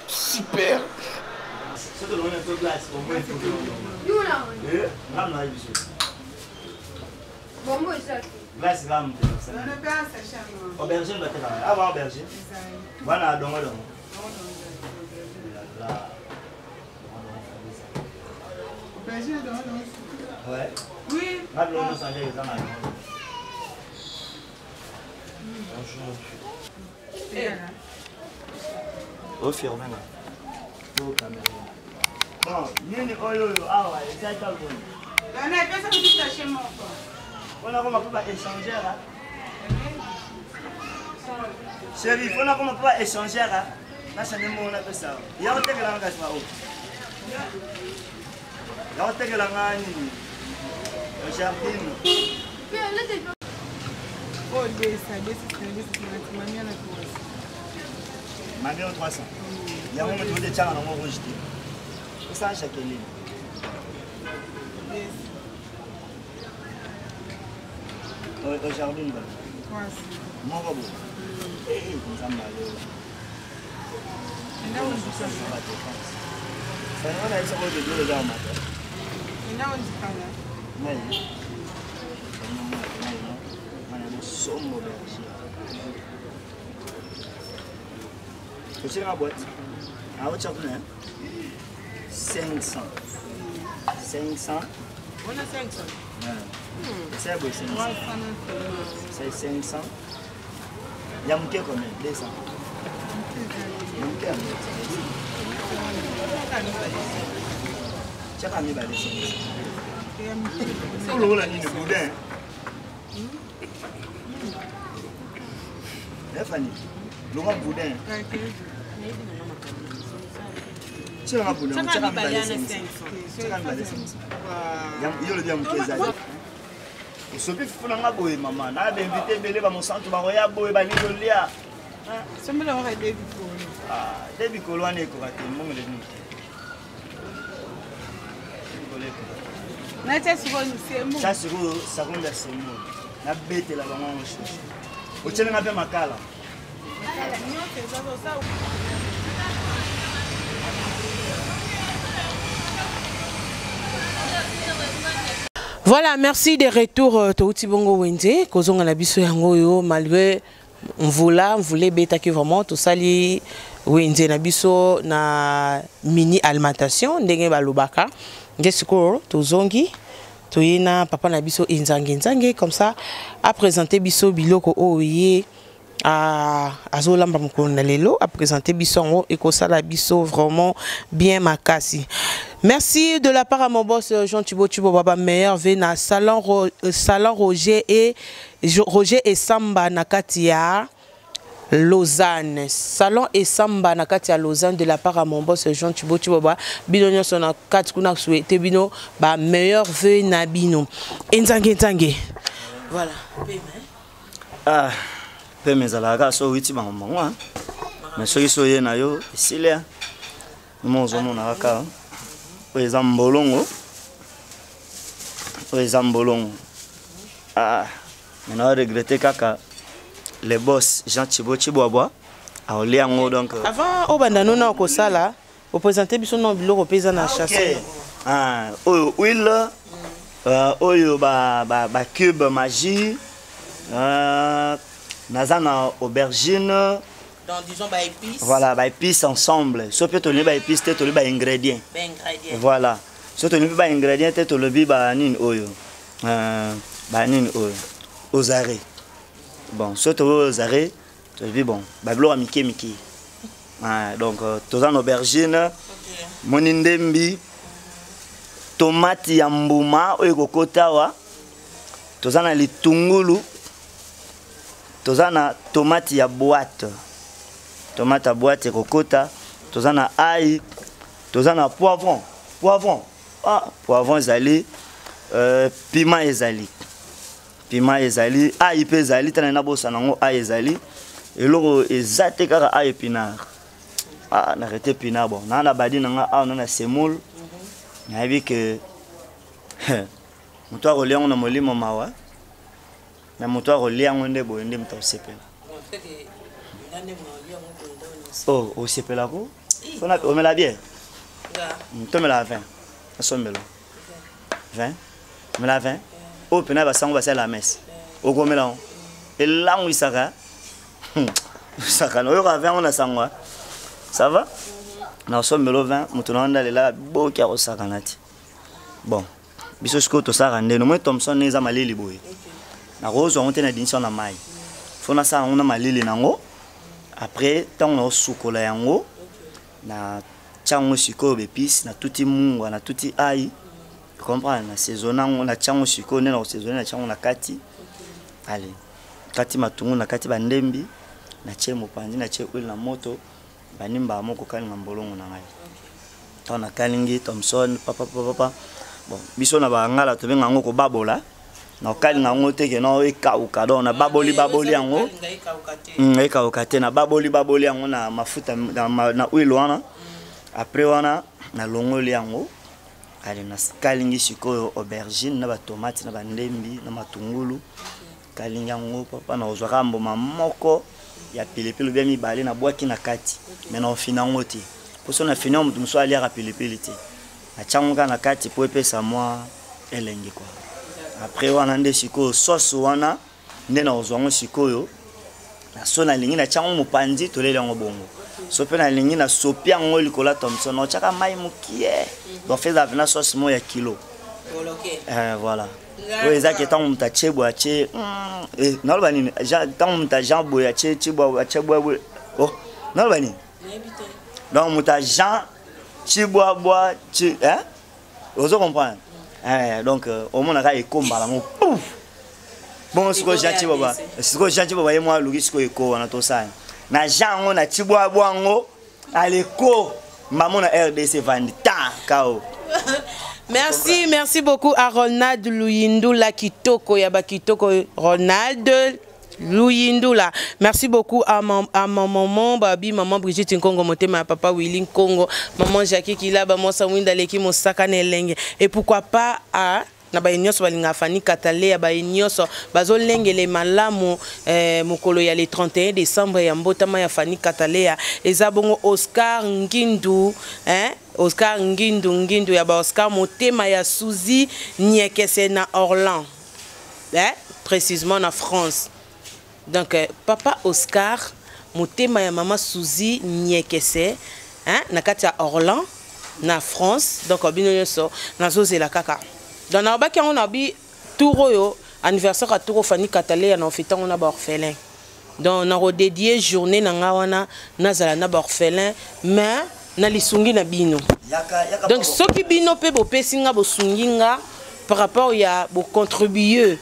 Super. Soki olongoli na biso glace, au moins il faut que Eh, ngam na biso. Bongo eza te. Glace ngam te. Aubergine batekaka. Ah, ba aubergine. Wana dongo dongo. La. Ouais. Oui. Ngam longo sanje eza na dongo. Bonjour. Ofirme na. To caméra. Bon, nini oyo oyo awa eza ta boni. Mpona koma mpo ba échangeur. Chérie, mpona koma mpo ba échangeur. Na change mbongo napesa yo. Ya kotekela nga kasi ba oyo. Ya kotekela nga nini? Jardine. Mamie o 300. Yango moto ote tiaka nango rouge te. Osala Jacqueline. Au jardin ba. Moko bo. Eh, nzambe alola. Sango na biso oyo tozolo eza mata. Ngai. Ngai sombo berger. Otiela boîte. Ah, otia kuna. 500. 500. Wana 500. C'est beau, 500. C'est 500. Ya moke combien 200. Ya moke ya moke. Tiaka mibale 500. Olokola nini boudin? Fani, longa boudin. Tiaka boudin, tiaka mibale 500. Tiaka mibale 500. Yo lobi ya moke ezali. Osopi fufu na nga boye mama, na ba invité ebele ba mosantu bakoya boye balingi kolia. Ah, de bikolo wana ekoka te, mbongo eleki moke. Bikolo ekoka te. Tia sikoyo seconde ya semo nabetela bango yango shosho otyeli nga mpe makala. Voilà, merci de retour euh, touti bongo wenze kozonga na biso yango oyo malgré mvula mvula ebetaki vraiment tosali wenze na biso na mini alimentation ndenge balobaka nde sikoyo tozongi toye na papa na biso enzange nzange comme ça aprésente biso biloko oyo ye azolamba mokolo na lelo aprésente biso yango ekosala biso vraiment bien makasi. Merci de la part à mon boss Jean Thibaut Thibaut Baba meilleur ve na salon, salon Roger et Roger Esamba na kati ya Lausanne. Salon Esamba na kati ya Lausanne de la part à mon boss Jean Thibaut Thibaut Baba bino nyonso na kati kuna souhaiter bino ba meilleur vœu na bino. Enzange nzange. Voilà. Ah, peme ezalaka kaka so owiti bango bango, mais soki so oye na yo esili mo ozomona kaka oyo eza mbolongo, oyo eza mbolongo. Ah, mais na regrette kaka le boss Jean Thibaut Chibwabwa aolia yango donc. Avant obanda nona okosala opresente biso na biloko mpe eza na chasse. Okay. Ah, oyo huile, oyo ba, ba, ba cube magie, naza na aubergine. Donc disons ba épices. Voilà, ba épices ensemble. So peut tolingi ba épices te, tolingi ba ingrédients. Ba ingrédients. Voilà. So tolingi ba ingrédients te, tolobi ba nini oyo. Ba nini oyo. Ozare. Bon, so to ozare, tolobi bon, ba biloko mike mike. Ah, donc toza na aubergine, okay. Moni ndembi, tomate ya mbuma oyo ekokota awa. Toza na litungulu. Toza na tomate ya boîte. Tomate ya boîte ekokota. Toza na ail, toza na poivron. Poivron. Ah, poivron ezali, piment ezali. Piment ezali, ail pe ezali, tana na bosa nango ail ezali. Eloko eza te kaka ail épinard. Ah, na rete épinard bon. Na na badi nanga ah na na semoule. Nayebi que moto akolia yango na molimo mawa. Na moto akolia yango nde boye nde moto akosepela. Oh, osepela ko? Sona omela bien. Tomela 20, asombelo 20, mela 20 oyo mpena basango basala messe, okomela yango, elangwisaka sakana. Oyoka 20 yango na sango, ça va. Nasombelo 20, moto na wanda alelaka boki akosakana ti. Bon, biso sikoyo tosalaka ndeni omoi Thomson eza malili boye, nakozwa yango te na dinisi na mai, fo nasala yango na malili nango. Après, ntango naosukola yango, na tia yango sikoyo baépices, natuti mungwa, natuti ai, comprendre, na saisonne yango, natia yango sikoyo nde nakosaisonne, natia yango na kati. Ale kati matungu, na kati bandembi, natie mopanzi, natie huile na moto, banimbaka moko kokalinga mbolongo na ngai. Ntango nakalingi Thomson, papapapapa, bon, biso na bangala tobenga yango kobabola. Na kokalinga yango te ke no ekauka, donc nababoli baboli yango, ekauka te. Nababoli baboli yango na mafuta, na huile wana. Après wana nalongoli yango. Ale, nakalingi sikoyo aubergine na batomate na bandembi na matungulu, kalingi yango papa. Nakozwaka mboma moko ya pilipili obia mibale, nabwaki na kati, me naofina yango te, mpo so nafini yango, moto mosusu aliaka pilipili te. Natyango kaka na kati mpo epesa mwa elengi kwa. Après wana nde sikoyo sauce wana nde nakozwa yango sikoyo. Na so nalingi, natyango mopanzi, toleli yango bongo. So mpe nalingi, nasopi yango likolo ya Thomson, naotyaka mai mokie. Donc fe ezala mpena sauce moko ya kilo. Voilà, oyo ezaki ntango moto atie boye, atie, naloba nini, ntango moto ajean boye, atie tie boye, atie boye boye, oh, naloba nini, donc moto ajean chibwabwa chi, hein, ozo comprendre? Donc omonaka ekombala ngo pouf. Bongo sikoyo Jean Chibaba, sikoyo Jean Chibaba ye mwa aluki sikoyo eko wana, tosala na Jean yango na chibwabwa yango aleko mamo na RDC vandi ta kao. Merci, merci beaucoup à Ronald Luyindula Kitoko, Yaba Kitoko, Ronald Luyindula. Merci beaucoup à ma maman, Babi, maman Brigitte Nkongo, Motema, papa Willy Nkongo, maman Jackie Kilaba, Mosa Winda Leki, Mosaka Nelenge. Et pourquoi pas à na baye nyonso balingaka Fani Kataleya, baye nyonso bazolengele malamu mokolo ya le 31 décembre ya mbotama ya Fani Kataleya. Eza bongo Oscar Ngindu, hein? Oscar Ngindu, Ngindu ya ba Oscar, motema ya Suzy Niekese na Orlan, hein? Précisément na France. Donc papa Oscar, motema ya mama Suzy Niekese, hein? Na kati ya Orlan na France. Donc bino nyonso nazozela kaka. Donc nalobaki yango na bi tour oyo, anniversaire ya tour Fani Kataleya, na ofeta yango na baorphelin. Donc nakodédie journée na nga wana, nazala na baorphelin, mais na lisungi na bino. Donc soki bino mpe bopesi nga, bosungi nga par rapport ya bocontribue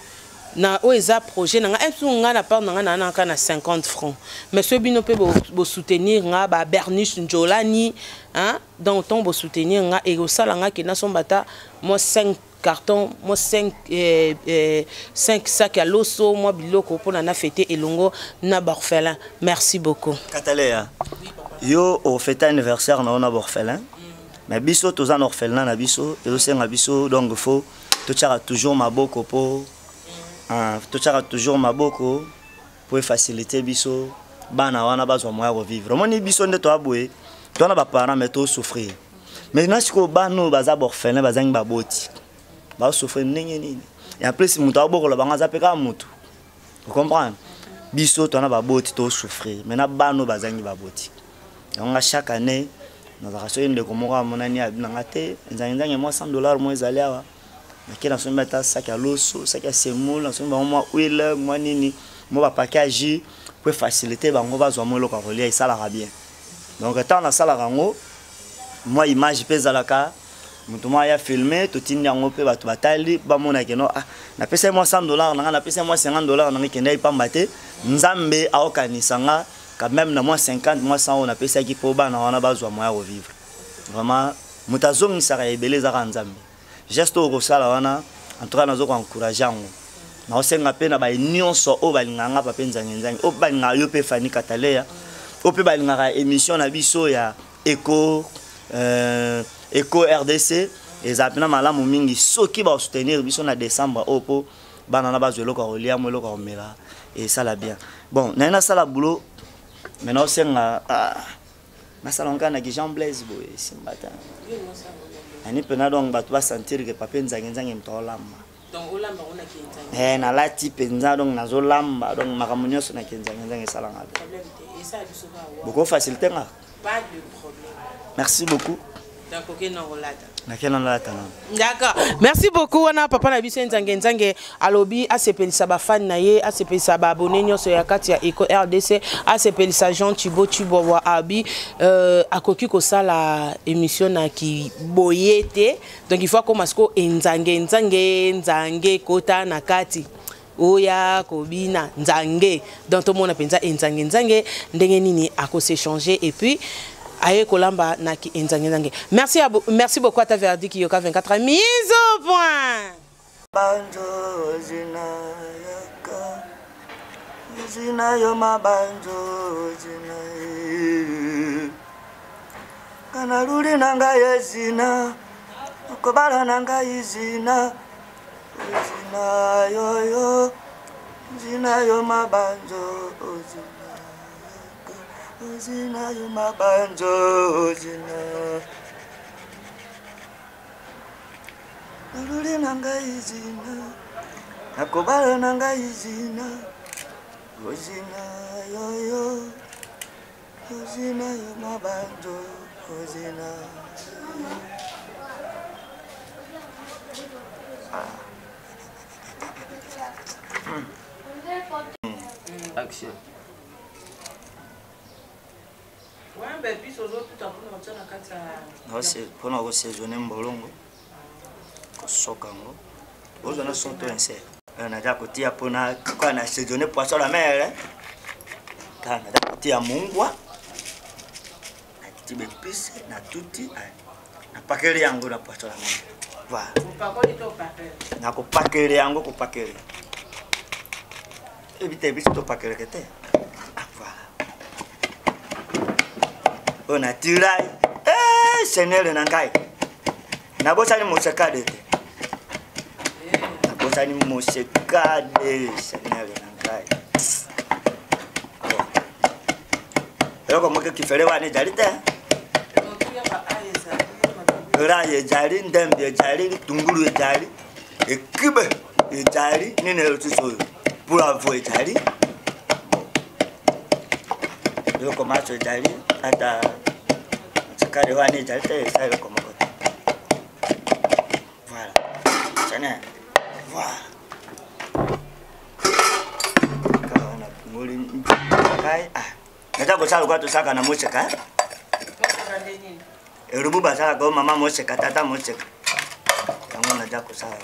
na oyo eza projet na nga insu, nga na part na nga na naka na 50 francs, mais soki bino mpe bosoutenir nga, baberniche njolani, hein? Donc ntongo bosoutenir nga, ekosala nga ke nasomba ata mwa 5 carton, mwa 5 sac ya loso, mwa biloko mpona na fete elongo na baorphelin. Merci beaucoup. Kataleya, yo ofete anniversaire na yo na baorphelin, mais biso toza na orphelinat na biso, ezosenga biso. Donc faut totiaka toujours maboko mpo totiaka toujours maboko mpo efacilité biso bana wana bazwa moya kovivre. Omoni, biso nde toya boye, toza na baparent, mais tosouffrir. Maintenant sikoyo bana oyo baza baorphelin, bazangi baboti, bazosouffrir ndenge nini? Et en plus moto abokola bango aza mpe kaka motu, ocomprendre? Biso toza na baboti, tosouffrir. Maintenant bana oyo bazangi baboti, yango nga chaque année nazalaka, soki ndeko moko amonani abinanga te, nzangi-nzangi, mwa 100 $ mo ezali awa, nake nasombi ata saki ya loso, saki ya semoule, nasombi bango mwa huile, mwa nini, mwa bapaquet ya jus po efacilité bango bazwa mwa eloko ya kolia. Esalaka bien. Donc ntango nasalaka yango, mwa image mpe ezalaka, moto moko aya filme, totindi yango mpe bato batali, bamonake no, ah, napesai mwa 100 $ na nga, napesai mwa 50 $ na nga, ekendaki pamba te. Nzambe aokanisa nga quand même na mwa 50, mwa 100 oyo napesaki mpo bana wana bazwa moya kovivre. Vraiment, moto azongisaka ebele ezaka Nzambe. Geste oyo kosala wana, en tout cas nazo koencourage yango. Naosenga mpe na baye nyonso oyo balingaka nga, papa Nzangi-Nzangi, oyo balingaka yo mpe Fani Kataleya, oyo mpe balingaka émission na biso ya Eco RDC, ezala mpena malamu mingi soki basoutenir biso na décembre oyo mpo bana na bazwa eloko ya kolia, mo eloko ya komela, esala bien. Bon, naye nasala boulot, mais naosenga, ah, Nasala ngo kaka na ki Jean Blaise boye esimba te. Nani mpena donc bato basentir ke papa nzange nzange moto aolamba. Donc olamba ngo na kinzange. Eh nalati mpenza donc nazolamba donc makambo nyonso na kinzange nzange esalanga bien. Problème te. Esala biso kaka wa. Boko facilité nga. Pas de problème. Merci beaucoup. Donc okende na kolata. Nakenda nalata nano. D'accord. Merci beaucoup wana papa na biso nzange nzange alobi asepelisa ba fan na ye, asepelisa ba abonné nyonso ya kati ya Eco RDC, asepelisa Jean Thibaut Tshibwabwa abi akoki kosala émission na ki boye te. Donc il faut akoma siko nzange nzange nzange kota na kati. Oya kobina nzange. Donc tomona penza nzange nzange ndenge nini akos'échanger et puis aye kolamba na ki nzange nzange. Merci à merci beaucoup à ta verdict Yoka 24 mise au point. Banjo zina yaka zina yo mabanjo zina kana luli nanga yezina kobala nanga izina zina yoyo zina yo mabanjo zina yaka zina yo mabanjo zina luli nanga izina nakobala nanga izina ozina yoyo ozina yo mabanjo ozina. Action. Ouais, ben puis ozo tout à coup na kati ya Non, c'est pona ko saisonner mbolongo. Kosoka ngo. Ozo na son to insert. Naza kotia pona kwa na saisonner poisson la mer. Ka naza kotia mungwa. Na tibe pisse na tuti. Na pakeli yango na poisson la mer. Voilà. Opakoli to opakeli? Na kopakeli yango kopakeli. Ebite biso topakeleke te. Ah, voilà. Oyo na tirai. Eh, Seigneur na ngai. Nabosani mosekade te. Nabosani mosekade, Seigneur na ngai. Eloko moko kifele wana ezali te. Rayi ezali, ndembe ezali, tungulu ezali, ekibe ezali, nini elosusu oyo? Bravo ezali. Eloko maso ezali, ata mosekade wana ezali te, eza eloko moko te. Voilà. Seigneur. Voilà. Kaka na pungoli ngai. Ah. Naza kosala lokola tosaka na moseka. Elubu basalaka oyo mama moseka, tata moseka. Yango naza kosala.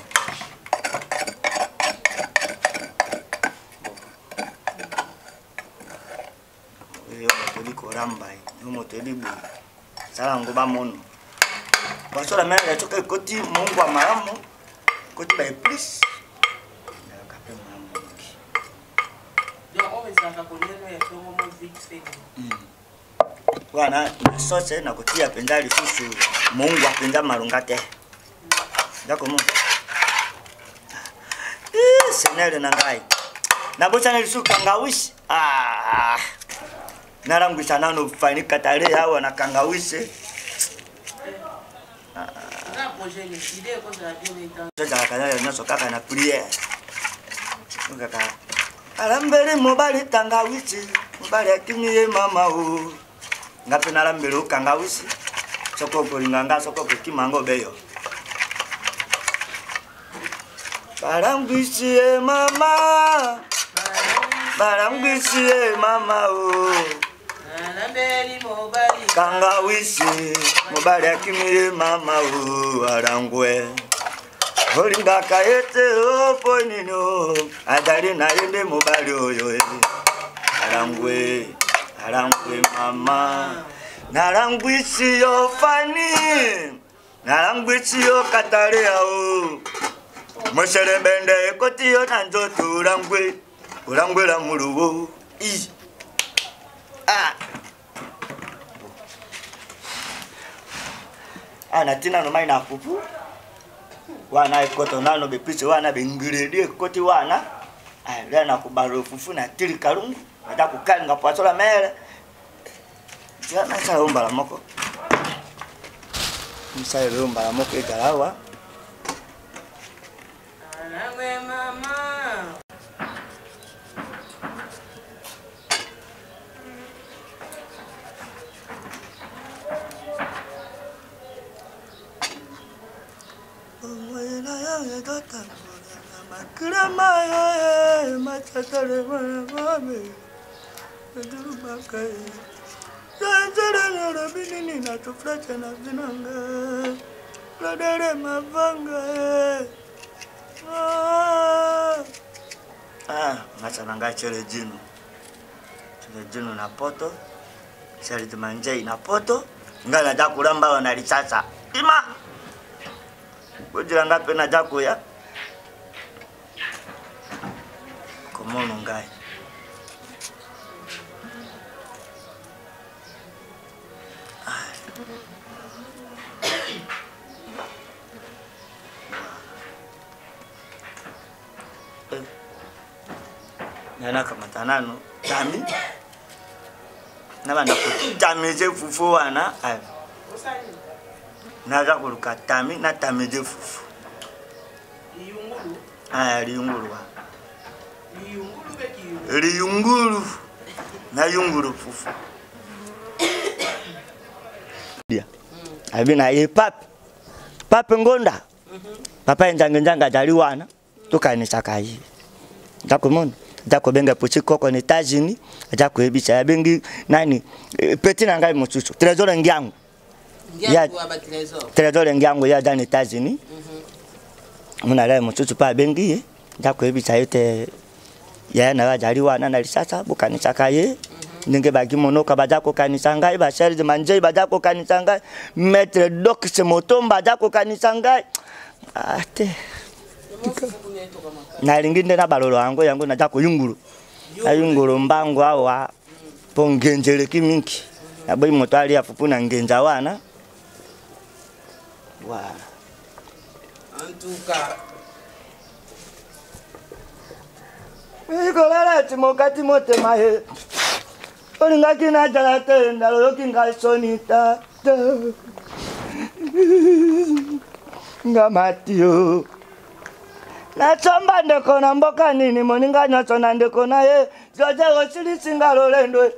Oyo moto oyebi koramba ye, yo moto oyebi boye. Sala yango bamono. Basola mere soki ekoti mungwa malamu, ekoti ba épices. Ezalaka mpe malamu mingi. Donc oyo ezalaka kolia no ya tongo mo vite fait. Wana na sauce nakotia mpenza lisusu mungwa mpenza malonga te. Ndako mo. Seigneur na ngai. Nabosana lisusu kangawisi. Ah. Nalangwisa nano Fanny Katale awa na kangawisi. Tozalaka nayo nyonso kaka na prière. Kaka alambeli mobali tangawisi, mobali akimi ye mama o. Nga mpe nalambeli o kangawisi. Soko okolinga nga, soko okokima nga obeyo. Balangwisi ye mama, balangwisi ye mama o. Kangawisi, mobali akimi ye mama o, alangwe. Olingaka ye te o, po nini o, azali na ye nde mobali oyo e. Alangwe, alangwe mama. Nalangwisi yo Fani, nalangwisi yo Kataria o. Moselebende ekoti yo na nzoto olangwe, olangwela muluwo. I. Ah. Ah, natina no mai na fufu. Wana ekoto nano bepisi wana bengiredi ekoti wana. Ah, lea na kubalo fufu na tili kalungu. Nata kukalinga poisson la mer. Nasala yo mbala moko, misalela yo mbala moko ezala awa. Ngacha na ngai chere jino, chere jino na poto, chere manjei na poto, ngai naza kolamba awa na lisasa ima bozela ngai mpe naza koya komono ngai. Ngai nakamata nano tami, nabanda kotamize fufu wana. Naza koluka tami, natamize fufu liyungulu wana, liyungulu, nayungulu fufu. Abi na ye pape, pape ngonda, papa ye nzange nzange azali wana, tokanisaka ye. Ndakomona aza kobenga petit koko na États-Unis, aza koyebisa ye, abengi nani, petit na ngai mosusu, Trésor Ngiango. Trésor Ngiango, ye aza na États-Unis. Mona alaye mosusu mpe abengi ye, aza koyebisa ye te yaya na yo azali wana na lisasa, bokanisaka ye ndenge baki monoka baza kokanisa ngai, baserge manjei baza kokanisa ngai, maître Dox Motomba aza kokanisa ngai. Ah, te, nalingi nde na balolo yango, yango naza koyungulu, nayungulu mbangu awa mpo ngenza eleki mingi, naboyi moto alia fufu na ngenza wana. Voilà. En tout cas. Ikolala timokati motema ye olingaki nazala te, ndalo oyoki ngai soni tata nga matio nasomba ndeko na mboka nini, moninga nyonso na ndeko na ye. Joje osilisi nga lolendo,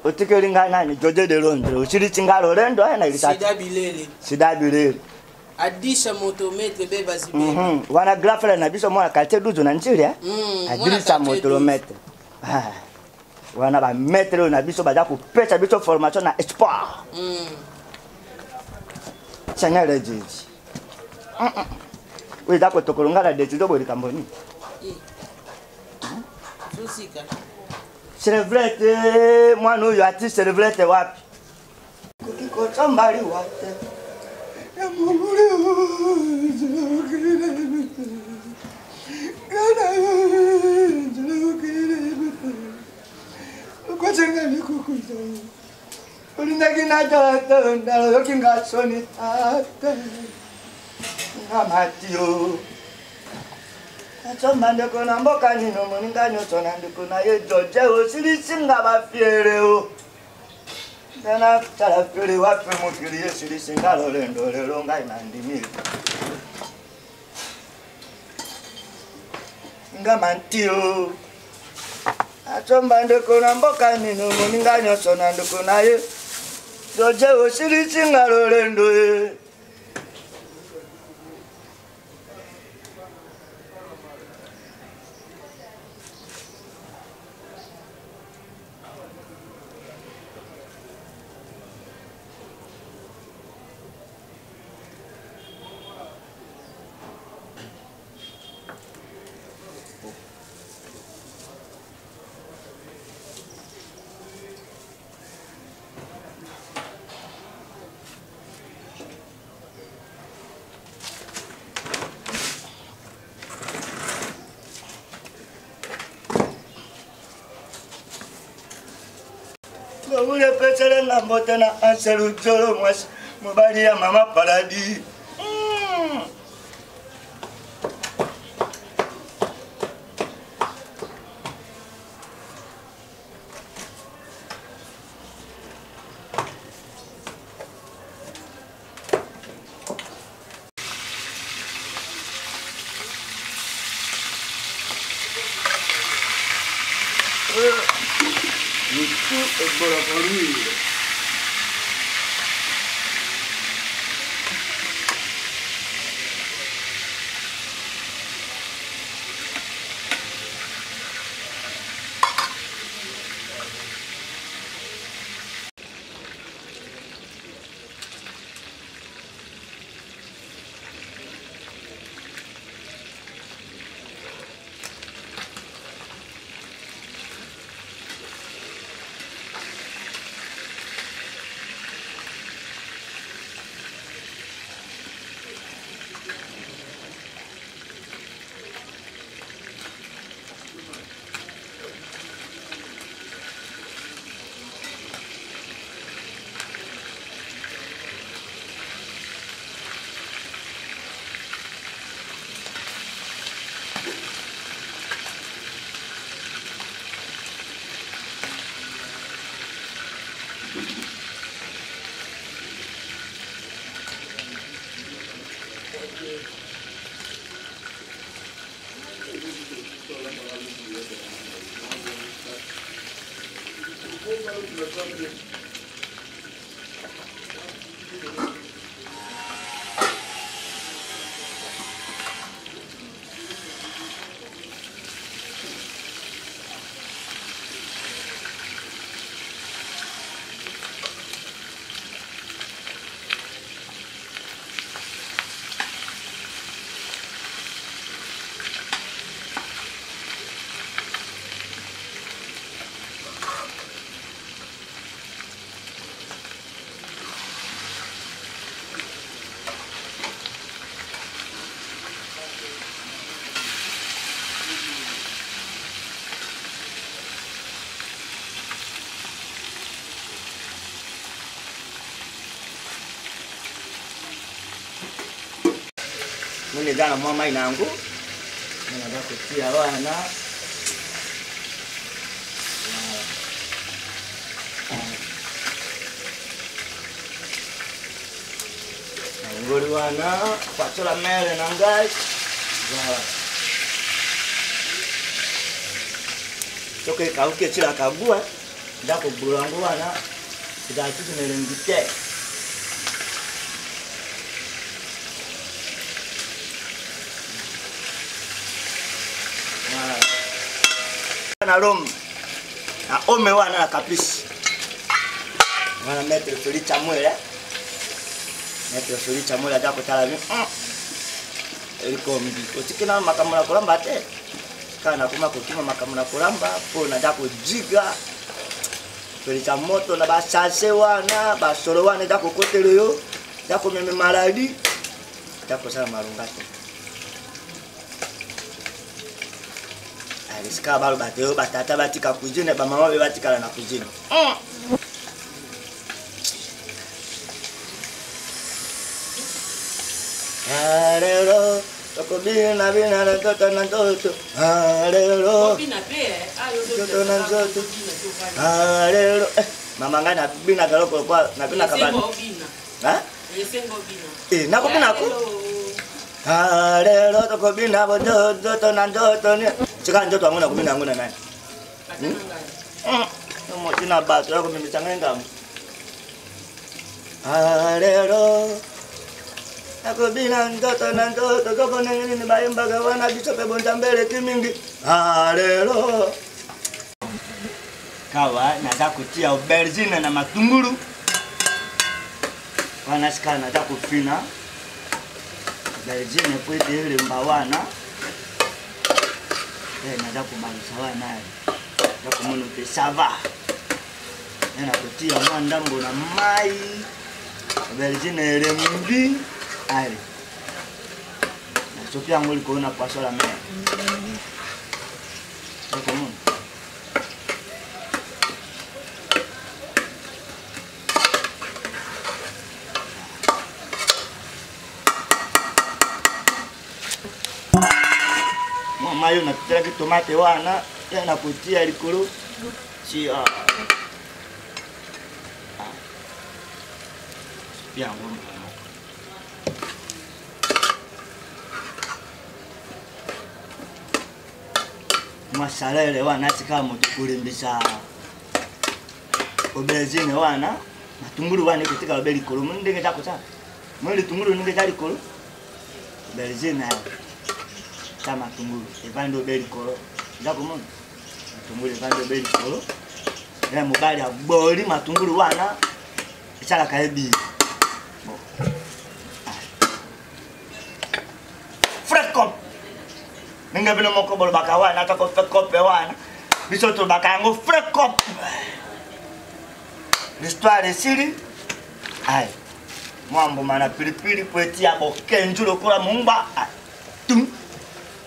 otikeli ngai nani? Joje de Londres osilisi nga lolendo na Sida Bilele. Sida Bilele. Adisha moto maître Beba Zibeba. Wana grand frère na biso, mwana quartier 12 na Njili, eh? Adrisa moto le maître. Ah. Wana ba maître oyo na biso baza kopesa biso formation na espoir. Seigneur Jésus. Oyo eza kotokolo nga na décision boye, likambo nini? Zosika. C'est vrai te, mwana oyo ati c'est vrai te, wapi? Koki kosomba liwa te. Ya mongole olingaki natala te, ndalo oyoki nga soni tata nga matio nasomba ndeko na mboka nino, moninga nyonso na ndeko na ye. Joje osilisi nga bafiere o natala fiere wapi? Mokili esilisi nga lolendo, lelo ngai nandimi nga mantio asomba ndeko na mboka nino, moninga nyonso na ndeko na ye. Joje osilisi nga lolendo ye. Ngawule pesele nga mbote na Anselu Jolo, mwasi mobali ya mama Paradis. Mitu ebolaka l'huile. Moni eza na mwa mai na yango naza kotia wana. Nalongoli wana patsola mere na ngai. Voilà. Soki ekauki etilaka gout, nda kobola yango wana ezala susu na elengi te. Voilà. Na Rome, na ome wana na caprice wana, maître Félix Samuel, maître Félix Samuel aza kotala mi elikombi otiki na makambo na kolamba te. Kaka nakoma kokima makambo na kolamba mpo naza kojiga pelisa moto na basase wana, basolo wana eza kokotela yo, eza komeme maladi, eza kosala malonga te. Esika baloba te, oyo batata batika cuisine, bamama mpe batikala na cuisine. Lelo tokobina bina na nzoto na nzoto, lelo nzoto na nzoto, lelo. Mama, ngai nabinaka eloko lokola nabinaka bato. Nakobinako lelo tokobina nzoto na nzoto. Tika nzoto yango, nakobina yango na nani? Moti na bato ya komemisa ngai ngambo. Lelo nakobina nzoto na nzoto, soko ndenge nini bayembaka wana, biso mpe bonzambe eleki mingi. Lelo kawa naza kotia aubergine na matungulu wana. Sika naza kofina aubergine po ete elemba wana. Naza kobalisa wana, naza komona te ça va. Nakotia mwa ndambo na mai, aubergine elembi. Ale, nasopi yango likolo na poisson la mer. Okomona mwa mai oyo natutelaki tomate wana, ya nakotia likolo. Tia yango mbala moko. Mwa salaire wana atikala moto kolembisa aubergine wana, matungulu wana ekotikala be likolo. Moni ndenge eza kosala, moni litungulu ndenge eza likolo, aubergine na ta matungulu evandi obe likolo. Eza komona matungulu evandi obe likolo. Ya mobali aboli matungulu wana, esalaka ye biye. Bon, frère, comme ndenge bino moko bolobaka wana, atako fe cope wana, biso tolobaka yango frais cope. L'histoire esili. Ai, mwa mbuma na pilipili po etia bokenju lokola mungba. Tum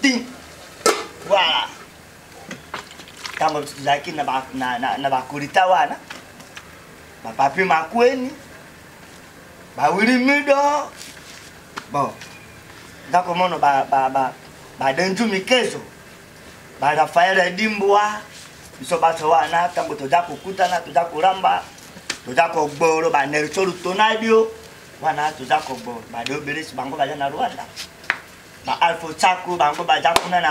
tin, voilà. Ntango tozalaki na bakolita wana, bapapi Makweni, bawili Mido, bon, ndako mono badenju mikezo, barafael Edimbwa, biso baso wana, ntango toza kokutana, toza kolamba, toza kogbolo, banelso Lutonadio wana, toza kogbolo, badeobelesi, bango baza na Rwanda, baalfo Tsako, bango baza kuna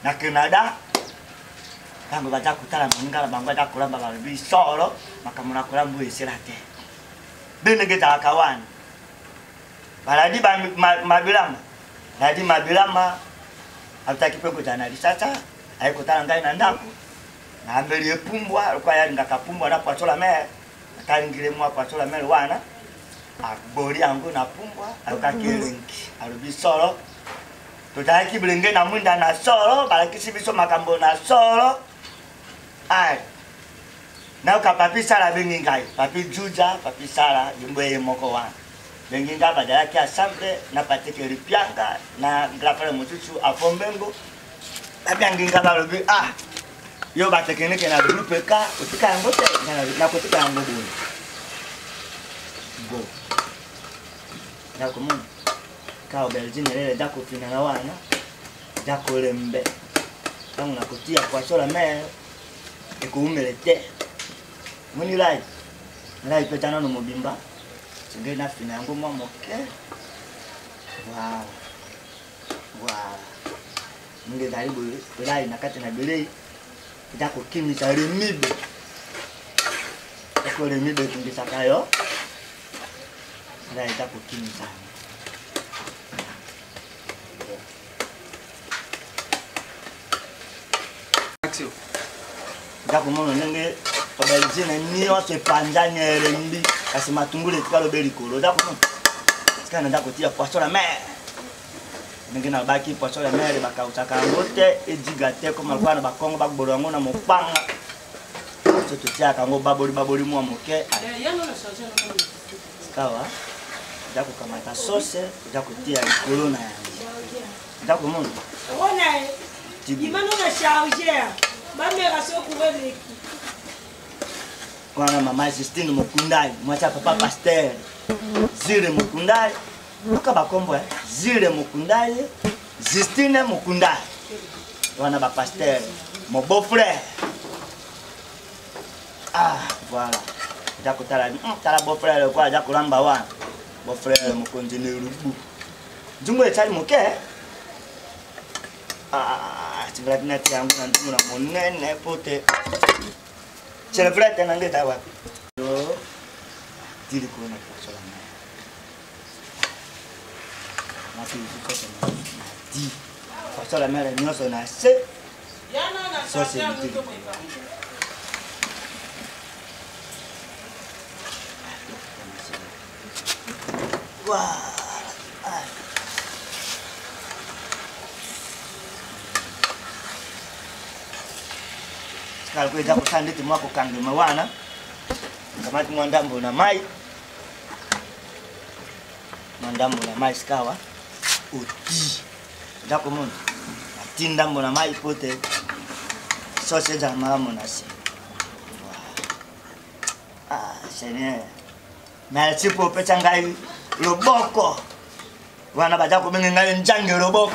na Canada. Ntango baza kotala moninga na bango aza kolamba, balobi: "Solo, makambo na kolamba oyo esila te." Be ndenge ezalaka wana, baladi Mabilama, ladi Mabilama alutaki mpe kozala na lisasa, aye kotala ngai na ndako, naambeli ye pumbwa lokola ye alingaka pumbwa na poisson la mer. Atalingile mwa poisson la mer wana, agboli yango na pumbwa, ayokaki elengi, alobi: "Solo, tozalaki bilenge na mwinda na solo, balakisi biso makambo na solo." Ai, nayoka Papi Sala abengi ngai, Papi Juja, Papi Sala yembo ye moko wana bengi ngai. Bazalaki ensemble na Patrik Lipianga na grand frère mosusu Afombengo. Babiangi ngai, balobi: "Ah, yo batekinike na groupe ka otika yango te." Nakotika yango boye bo, nakomona ka aubergine elele eza kofinana wana, eza kolembe. Ntango nakotia poisson la mer, ekowumele te. Moni lai, lai mpe eza nano mobimba, sengeli nafina yango mwa moke. Voilà, voilà ndenge ezali boye. Lai na kati na bilei eza kokimisa remibe. Oko remibe etungisaka yo, lai eza kokimisa yango. Action. Eza komona ndenge aubergine nyonso epanzani, elembi, kasi matungulu etikala obe likolo. Eza komona sika na ndako kotia poisson la mer. Ndenge nalobaki, poisson la mer bakausaka yango te, ejiga te, koma lokola na Bakongo bagbolo yango na mopanga. So totiaka yango baboli baboli mwa moke. Sikawa eza kokamata sauce, eza kotia likolo na yango. Eza komona. Imano na chargeur bameka so courant eleki. Wana mama Justine Mokundai, mwasi ya papa pasteur Zile Mokundai. Yoka bakombo, eh? Zile Mokundai, Justine Mokundai wana bapasteur, mon beau frère. Ah, voilà, eza kotala, tala beau frère lokola aza kolamba wana. Beau frère mokonzi na elubu, nzungu esali moke. Ah, tivelaki natia yango na nzungu na monene po te celebrete na ngai eza wapi ti likolo na poso la mer nati soso na di poso la mer nyonso na se soso ebiti. Voilà. Sikala ko eza kosala ndeti mwa kokangema wana, kamati mwa ndambo na mai, mwa ndambo na mai. Sikawa oti eza komona ati ndambo na mai po te sauce ezala malamu na se. Ah, Seigneur, merci mpo opesa ngai loboko wana. Baza kobenga ngai Nzange loboko,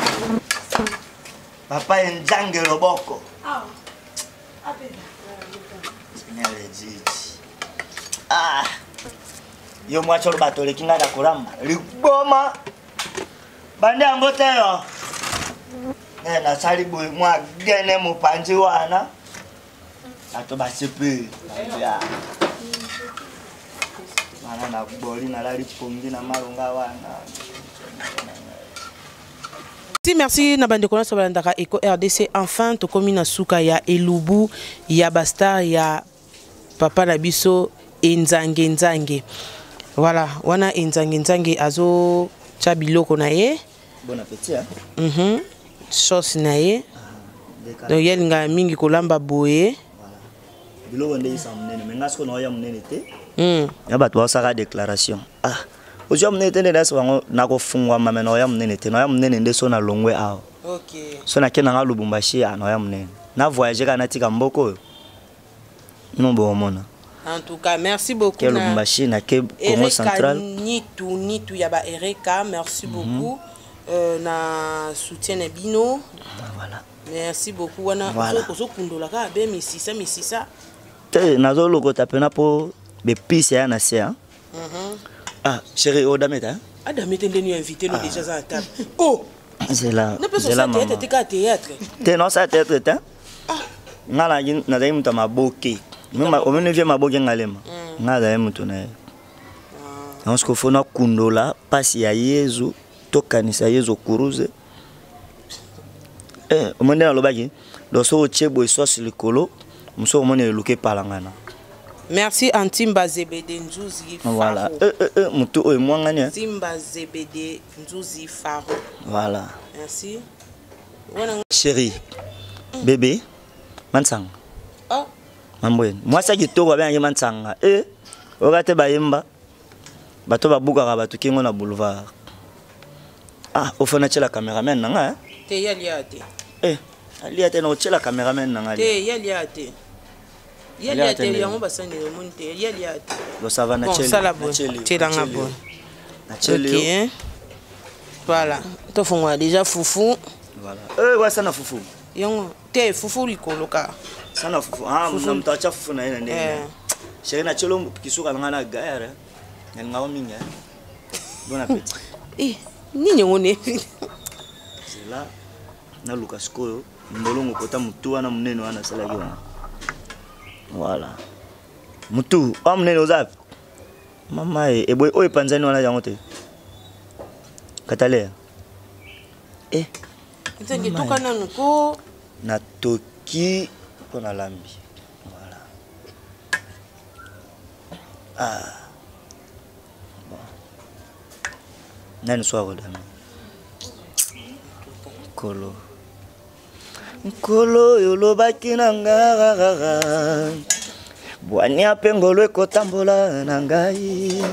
papa ye Nzange loboko. Seigneur ejiji. Ah, yo mwasi oloba toleki ngai na kolamba, liboma bande yango te yo. Nasali boye mwa gene mopanzi wana, bato basepeli wana, na boli nalali pongi na malonga wana. Merci, merci na bande nyonso balandaka Eco RDC. Enfin tokomi na suka ya elubu ya bastar ya papa na biso Enzange Nzange. Voilà, wana Enzange Nzange azo tya biloko na ye. Bon appétit, hein? Sauce na ye. Donc ye alingaka mingi kolamba boye. Biloko nde isa monene, me nga sikoyo naoya monene te. Ya bato baosaka déclaration, ah, ozwa monene te, nde nayesa bango nakofungwama, me naoya monene te, naoya monene nde so nalongwe awa. So nake nanga Lubumbashi, ah, naoya monene na voyage kaka, natika mboka oyo bino boomona. En tout cas, merci beaucoup. Ke Lubumbashi, nake Congo Central. Nitu, Nitu ya ba Ereka, merci beaucoup. Na soutien na bino. Voilà. Merci beaucoup wana. Voilà. Ozokundola kaka be misisa misisa. Te, nazolokota mpena mpo bepise ya na se, hein? Ah, chéri, odameta, hein? Adame te, ndeni invité no déjà za na table. Oh, Nzela. napesa Nzela. osala théâtre Mama. te, kaka théâtre. Te, naosala théâtre te. Nga nazalaki moto ya maboke. Omoni vie maboke ngalema, nga azali moto na ye. Yango sikoyo fo nakundola mpasi ya Yezu, tokanisa Yezu kuruze. Omoni nde nalobaki, donc soki otie boye sauce likolo mosu, omoni eluka epalangana. Merci Antimba Zebede Nzuzi Voilà. Faro. Motu oyo emwangani, eh? Ntimba Zebede Nzuzi Faro. Voilà. Merci. Wana Chéri, bébé mansanga. Oh. Mambweni mwasi ya kitoko babengaki mansanga e oyoka te, bayemba bato babukaka bato kingo na boulevard. Ah, ofo natiela cameraman na nga, eh? Te, yalia te. Eh, alia te, na otiela cameraman na nga. Te, yalia te. Alia Yalia te te. ndenge. Yango basani omoni te, yalia te. Bon, ça va. Bon, Natieli. sala boye. Natieli. Tielanga Natieli. boye. Natieli yo. Ok, voilà, tofongola déjà fufu. Voilà, eh, wa sana fufu. Yango te, fufu likolo kaka. Sana fufu, ah, na moto atya fufu na ye na ndenge. Chéri, natieli kisuka na nga na gaere, nalingako mingi, eh. Bon appétit. Eh, nini yango ne? Zela naluka sikoyo mbolongo kota motu wana monene wana asalaki wana. Voilà, motu oyo monene oza wapi, mama? E eboye oyo epanzani wana, yango te, katalea e. Nzange, toka nanu ko. Natoki mpo nalambi. Voilà. Ah bon, nani so akodami? Nkolo, Nkolo oyo olobaki na nga, bwania mpe ngolo ekotambola na ngai.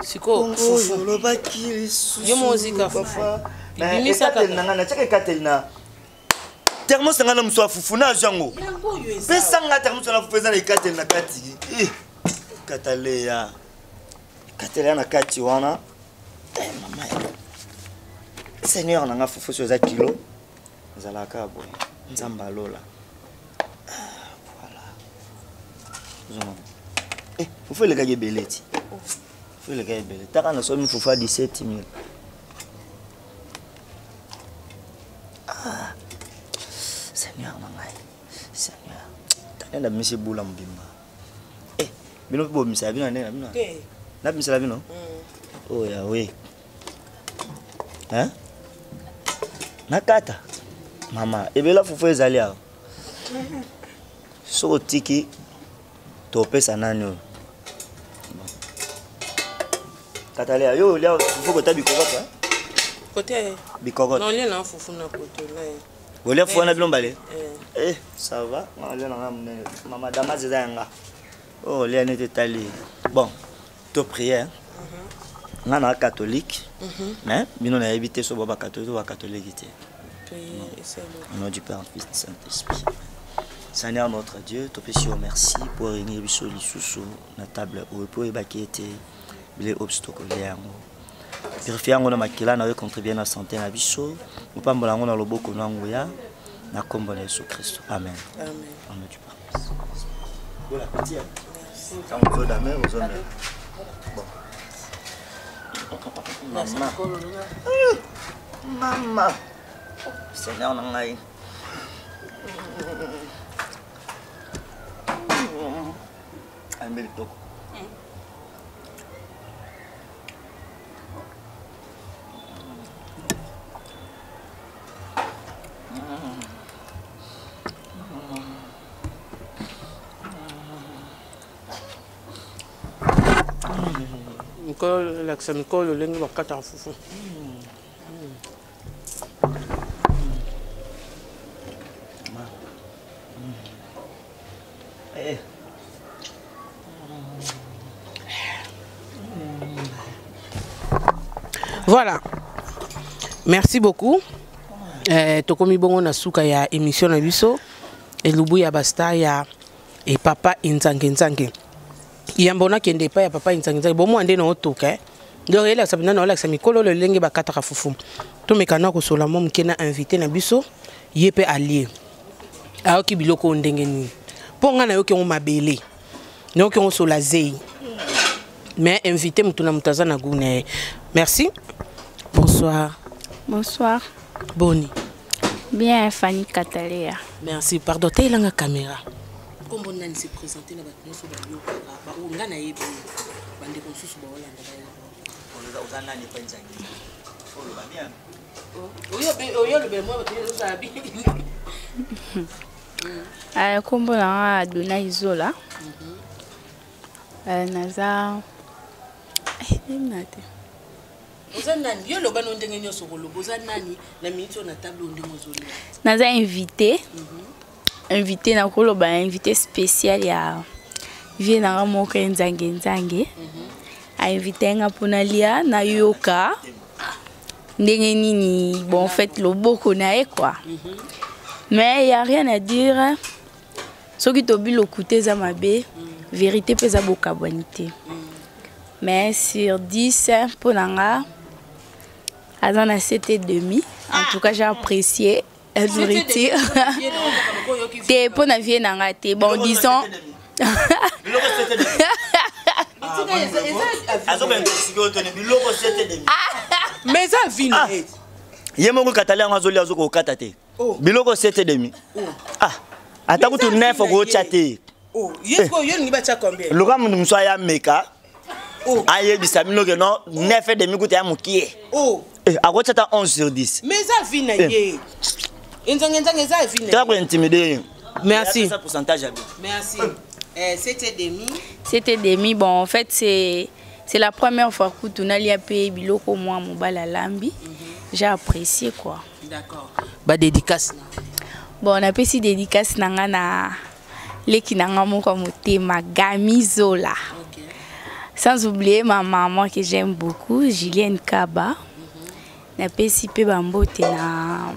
Sikoyo fufu. Olobaki lisusu. Yo mo ozika fufu. Bimisa kaka. Ekateli na ngai, natiaka ekateli na thermos na ngai na mosu ya fufu, nazwi yango. Yango oyo eza. Pesa nga thermos na fufu, eza na ekateli na kati. Eh, kataleya, ekateli ya na kati wana. Eh, mama ya seigneur na nga, fufu so eza kilo, ezalaka boye. Nzambe alola. Ah, voilà. Ozomona. Eh, fufu elekaki ebele ti, fufu elekaki ebele. Taka nasomi fufu ya 17 000. Ah, seigneur na ngai, seigneur, tande nabimisi ebula mobimba. Eh, bino mpe bobimisaka bino na ndenge na bino. Te. Nabimisela bino oyo ya we, hein? Nakata mama ebela fufu ezali awa. Soki otiki, topesa nani oyo? Bon. Katalea, yo olia fufu kota bikokote, hein? Kote. Bikokote. Naolia na fufu na kote na. Olia fufu wana bino mbale. Eh. Eh, ça va, nga olia na nga monene. Mama Damas eza yanga oyo olia neti etali. Bon, to prière. Nga na catholique, mais bino nayebi te so bo bacatholique to bacatholique te. Prier esalo. Au nom du Père, du Fils, du Saint-Esprit. Seigneur notre Dieu, topesi yo merci pour réunir biso lisusu na table oyo, mpo oyebaki ete bile oyo biso tokolia yango. Purifie yango na makila na yo, contribue na santé na biso, opambola yango na loboko na nguya, na nkombo na Yesu Kristo. Amen. Amen. Au nom du Père. Bon appétit, hein. Ntango ozodame, ozomela. Bon. Mama. Mama. Seigneur na ngai. Ayambi kitoko. Mikolo elakisa mikolo lolenge bakataka fufu. Eh. Voilà. Merci beaucoup. Eh, tokomi bongo na suka ya émission na biso elubu ya basta ya e papa Nzange Nzange. Yambo nakende epai ya papa Nzange Nzange bomwa nde na otoka eh. Donc elakisa mpenza na olakisa mikolo lolenge bakataka fufu. Tomeka na kosola mwa moke na invité na biso ye mpe alie. Ayoki biloko oyo ndenge nini? Mpo ngai nayoki yango mabele. Nayoki yango sola zei. Mais invité moto na moto aza na goût na ye. Merci. Bonsoir. Bonsoir. Boni. Bien, Fanny Katalea. Merci. Pardon, teyelanga caméra. Kombo nani se présenter na bato nyonso bayokaka baoyo ngai nayebi bandeko mosusu baolanda bayebi. Oza nani epai Nzangi? Oloba bien. Oyo olobela mwa bato ozala bi. Kombo na nga Adonai Zola. Naza na te. Oza nani? Yo loba no ndenge nyonso koloba. Oza nani na minute oyo na table oyo ndenge ozolia? Naza invité. Invité na koloba invité spécial ya vie na nga moko ya Nzange Nzange. A invité nga mpona lia na yoka ndenge nini bon en fait loboko na ye quoi. Mais y a rien à dire. Soki tobi lokuta eza mabe, vérité mpe eza bokabwani te. Mais sur 10 mpo na nga aza na 7,5. En tout cas j'ai apprécié la nourriture. Te mpo na vie na nga te. Bon disons Biloko 7,5. Azoka intoxiqué otone biloko 7,5. Mais eza vie na ye. Ye moko katali yango azolia azokokata te. Biloko 7,5. Ah, ata kutu 9 okotya te. Ye sikoyo yo olingi batya combien? Luka moto mosusu aya meka. Ayebisa bino ke non 9,5 kutu ya mokie. Akotya ata 11 sur 10. Mais eza vie na ye. Nzange Nzange eza vie na ye. Tala kointimider ye. Merci. Ça pourcentage ya bien. Merci. 7,5. 7,5 bon en fait c'est la première fois que tu n'as pas biloko moi mobala lambi. J'ai apprécié quoi. D'accord. Ba dédicace na. Bon, on a pesi dédicace na nga na leki na nga moko motema Gami Zola. Okay. Sans oublier ma maman que j'aime beaucoup, Julienne Kaba. Na pesi pe ba mbote na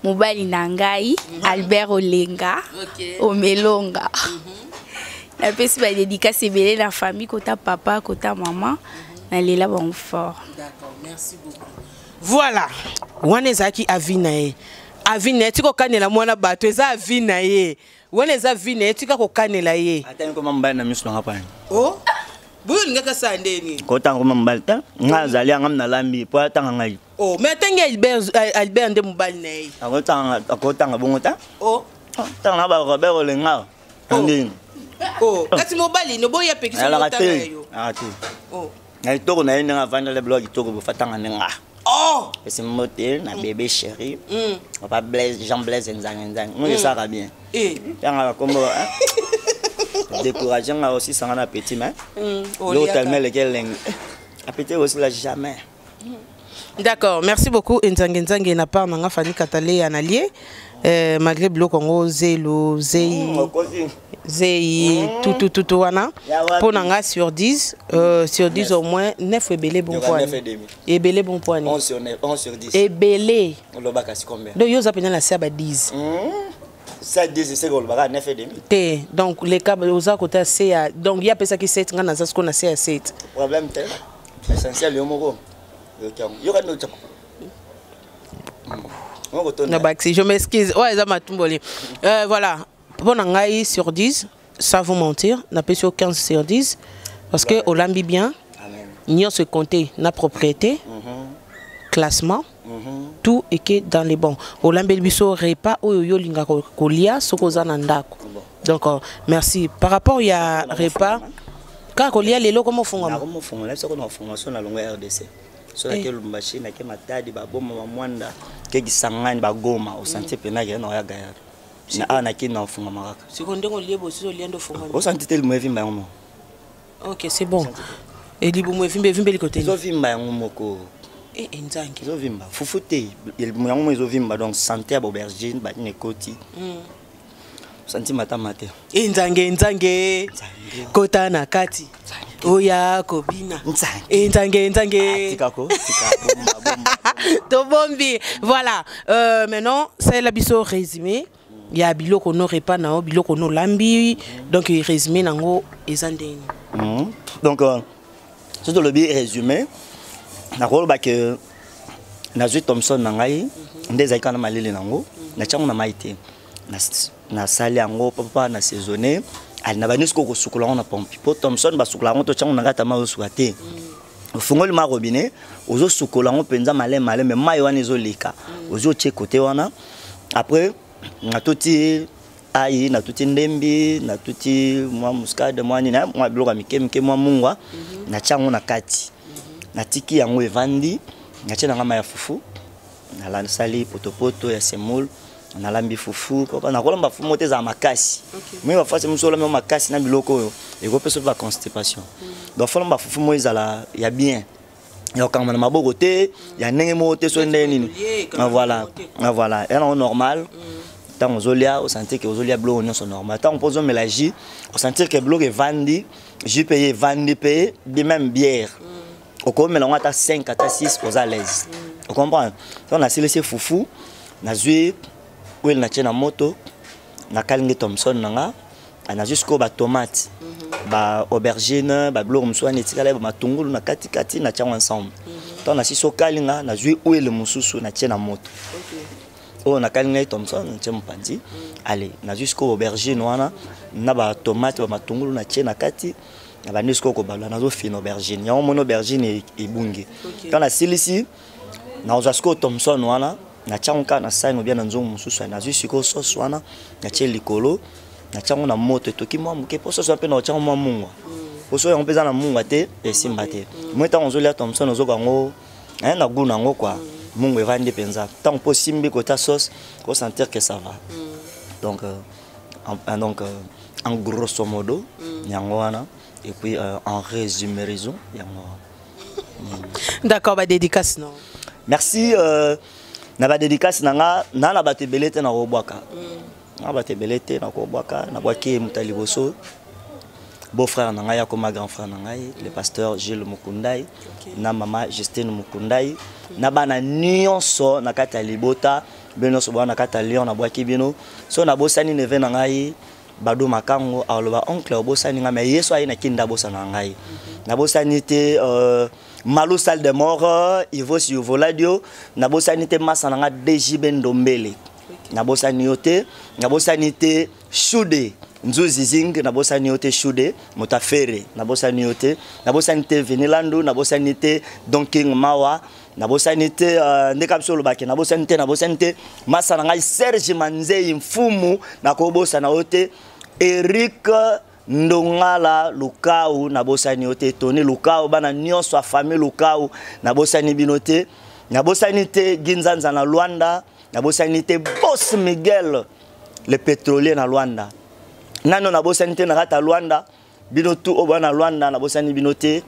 mobali na ngai Albert Olenga. Okay. Omelonga. Na pesi ba dédicace ebele na famille kota papa kota maman. Na lela bango fort. D'accord, merci beaucoup. Voilà. Wana ezalaki avis na ye. Avis na ye tika kokanela mwana bato eza avis na ye. Wana eza avis na ye tika kokanela ye. Ata nkoma mobali na miso nanga pani. Oh. Boyo olingaka sala ndeni? Kotanga koma mobali te. Nga azali anga nalambi po atanga ngai. Oh, mais atangi Albert, Albert nde mobali na ye. Akotanga akotanga bongo ta. Oh. Tanga na ba Robert Olenga. Ndeni. Oh, kasi mobali no boya pekisa Alaka otanga te. yo. Alaka te. Oh. Na kitoko na ye ndenge avandela biloko ya kitoko bofatanga ndenge. Oh. Esi mbote na bébé chéri. Papa Blaise, Jean Blaise Nzange Nzange. Moi, ça va bien. Yanga ba kombo hein. Décourager nga aussi sanga na petit mais. L'autre elle met lequel lengue. Appétit aussi là jamais. D'accord, merci beaucoup Nzange Nzange na part nanga Fanny Katale analier. Malgré biloko yango zelo zei zei tout tout tout wana pour nanga sur 10 sur 10 au moins 9 ebele bon point. Ebele bon point. 11 sur 9, 11 sur 10. Ebele. Olobaka si combien? Donc yo za pena na ba 10. Ça 10 c'est olobaka 9,5. T donc les cas oza kota C ya donc il y a pesa ki 7 nga na za ce qu'on a C ya 7. Problème te. Essentiel yo moko. Yo ka no tchako. Na baxi, je m'excuse. Ouais, ça m'a tombé. Voilà. Bon, ngai sur 10, sans vous mentir, n'a pas sur 15 sur 10 parce que olambi bien. Nyon se compter na propriété. Classement. Tout eke dans les bons. Olambeli biso repas oyo yo olingaka kolia soki oza na ndako. Donc merci par rapport ya repas kaka kolia lelo koma ofungwama. Nakomofungola biso kona ofungwa so na longo ya RDC, so nake Lubumbashi, nake Matadi, baboma, bamwanda, ke Kisangani, bagoma, osanti mpena ke na oya gayard na awa nake na ofungwama kaka. Sikoyo ndenge olie bosusu olia nde ofungwami. Osanti te libumu evimba yango moko. Ok, c'est bon. Elibumu evimba, evimbeli kote nini? Ezovimba yango moko. Eh, eh, nzange. Ezovimba fufu te, libumu yango moko ezovimba. Donc santé ya baaubergine banini ekoti, santi matama te. E nzange, nzange, kota na kati oya kobina. Nzange. E nzange, nzange. Tikako tika, bomba bomba. Tobombi, voilà. Maintenant salela biso résumé ya biloko no repas na yo, biloko no olambi. Donc résumé nango eza ndenge nini? Donc soki tolobi résumé, nakoloba ke nazwi thomson na ngai nde ezalaki kaka na malili nango, natiango na mai te, nasali yango papa na saisonné ali na bandi sikoyo kosukola yango na pompe, mpo thomson basukola yango, totiango na kati ya mai, osuka te, ofungoli ma robinet, ozosukola yango mpenza maleme maleme, mai wana ezoleka, ozwi otie kote wana. Après natuti ai, natuti ndembi, natuti mwa muscade, mwa nini, mwa biloko ya mike mike, mwa mungwa, natia yango na kati, natiki yango evandi, natie nanga mai ya fufu, nasali potopoto ya semoule, nalambi fufu. Papa nakolamba fufu moko te ezala makasi. Moi bafasi mosusu olambi yango makasi na biloko oyo ekopesa mpe baconstipation. Donc folamba fufu moko ezala ya bien, ya kokangama na maboko te, ya ndenge moko te, so ndenge nini. Ah, voilà. Ah, voilà, ya nango normal. Ntango ozolia, osentir ke ozolia biloko nyonso normal. Ntango mpo ozomela jus, osentir ke biloko evandi, jus mpe ye evandi mpe de même bière, okomela yango ata 5 ata 6, oza à l'aise, ocomprendre. Ntango nasilisi fufu, nazwi huile, natie na moto, nakalingi thomson na nga, nazwi sikoyo batomate, ba aubergine, babiloko mosusu wana etikala, bamatungulu na katikati, natia yango ensemble. Ntango nasisi okalinga, nazwi huile mosusu, natie na moto oyo nakalinga ye thomson, natie mopanzi. Ale nazwi sikoyo aubergine wana na batomate, bamatungulu, natie na kati, nabandi sikoyo kobalola, nazofina aubergine yango, moni aubergine ebungi. Ntango nasilisi, nazwa sikoyo thomson wana, natia yango kaka na sani obia na nzongo mosusu. Nazwi sikoyo sauce wana, natie likolo, natia yango na moto, etoki mwa moke, mpo sauce wana mpe naotia yango mwa mungwa, po soki yango mpe eza na mungwa te, esimba te. Moi ntango ozolia thomson, ozoka yango na goût nango quoi, mungwa evandi mpenza. Ntango mpo osimbi kota sauce, osentir que ça va. Donc en grosso modo yango wana, et puis en résumé raison yango wana. D'accord, badédicace non? Merci. Na badédicace na nga, na bato ebele te na kobwaka, na bato ebele te na kobwaka. Nabwaki moto ya liboso, beau frère na ngai, akoma grand frère na ngai, le pasteur Gilles Mukundai, na mama Justine Mukundai, na bana nyonso na kati ya libota, bino nyonso bwana na kati ya Lyon, nabwaki bino. So nabosani neveu na ngai Bado Makango, aloba oncle obosani ngai, mais ye so aye na kinda abosana ngai. Nabosani te Malo Salle de Mort, Ivo Siovoladio. Nabosani te masa na nga DJB Ndombele, nabosani yo te. Nabosani te Shude Nzuzi Zing, nabosani yo te. Shude moto afere, nabosani yo te. Nabosani te Venilandu, nabosani te Don King Mawa, nabosani te ndeka biso olobaki, nabosani te. Nabosani te masa na ngai Serge Manzei Mfumu, nakobosana yo te. Eric Ndongala Lukau, nabosani yo te. Tony Lukau, bana nyonso ya famille Lukau, nabosani bino te. Nabosani te Ginzanza na Lwanda, nabosani te Boss Miguel le pétrolier na Lwanda. Nano nabosani te na kati ya Lwanda, bino tu oyo bana Lwanda, nabosani bino te.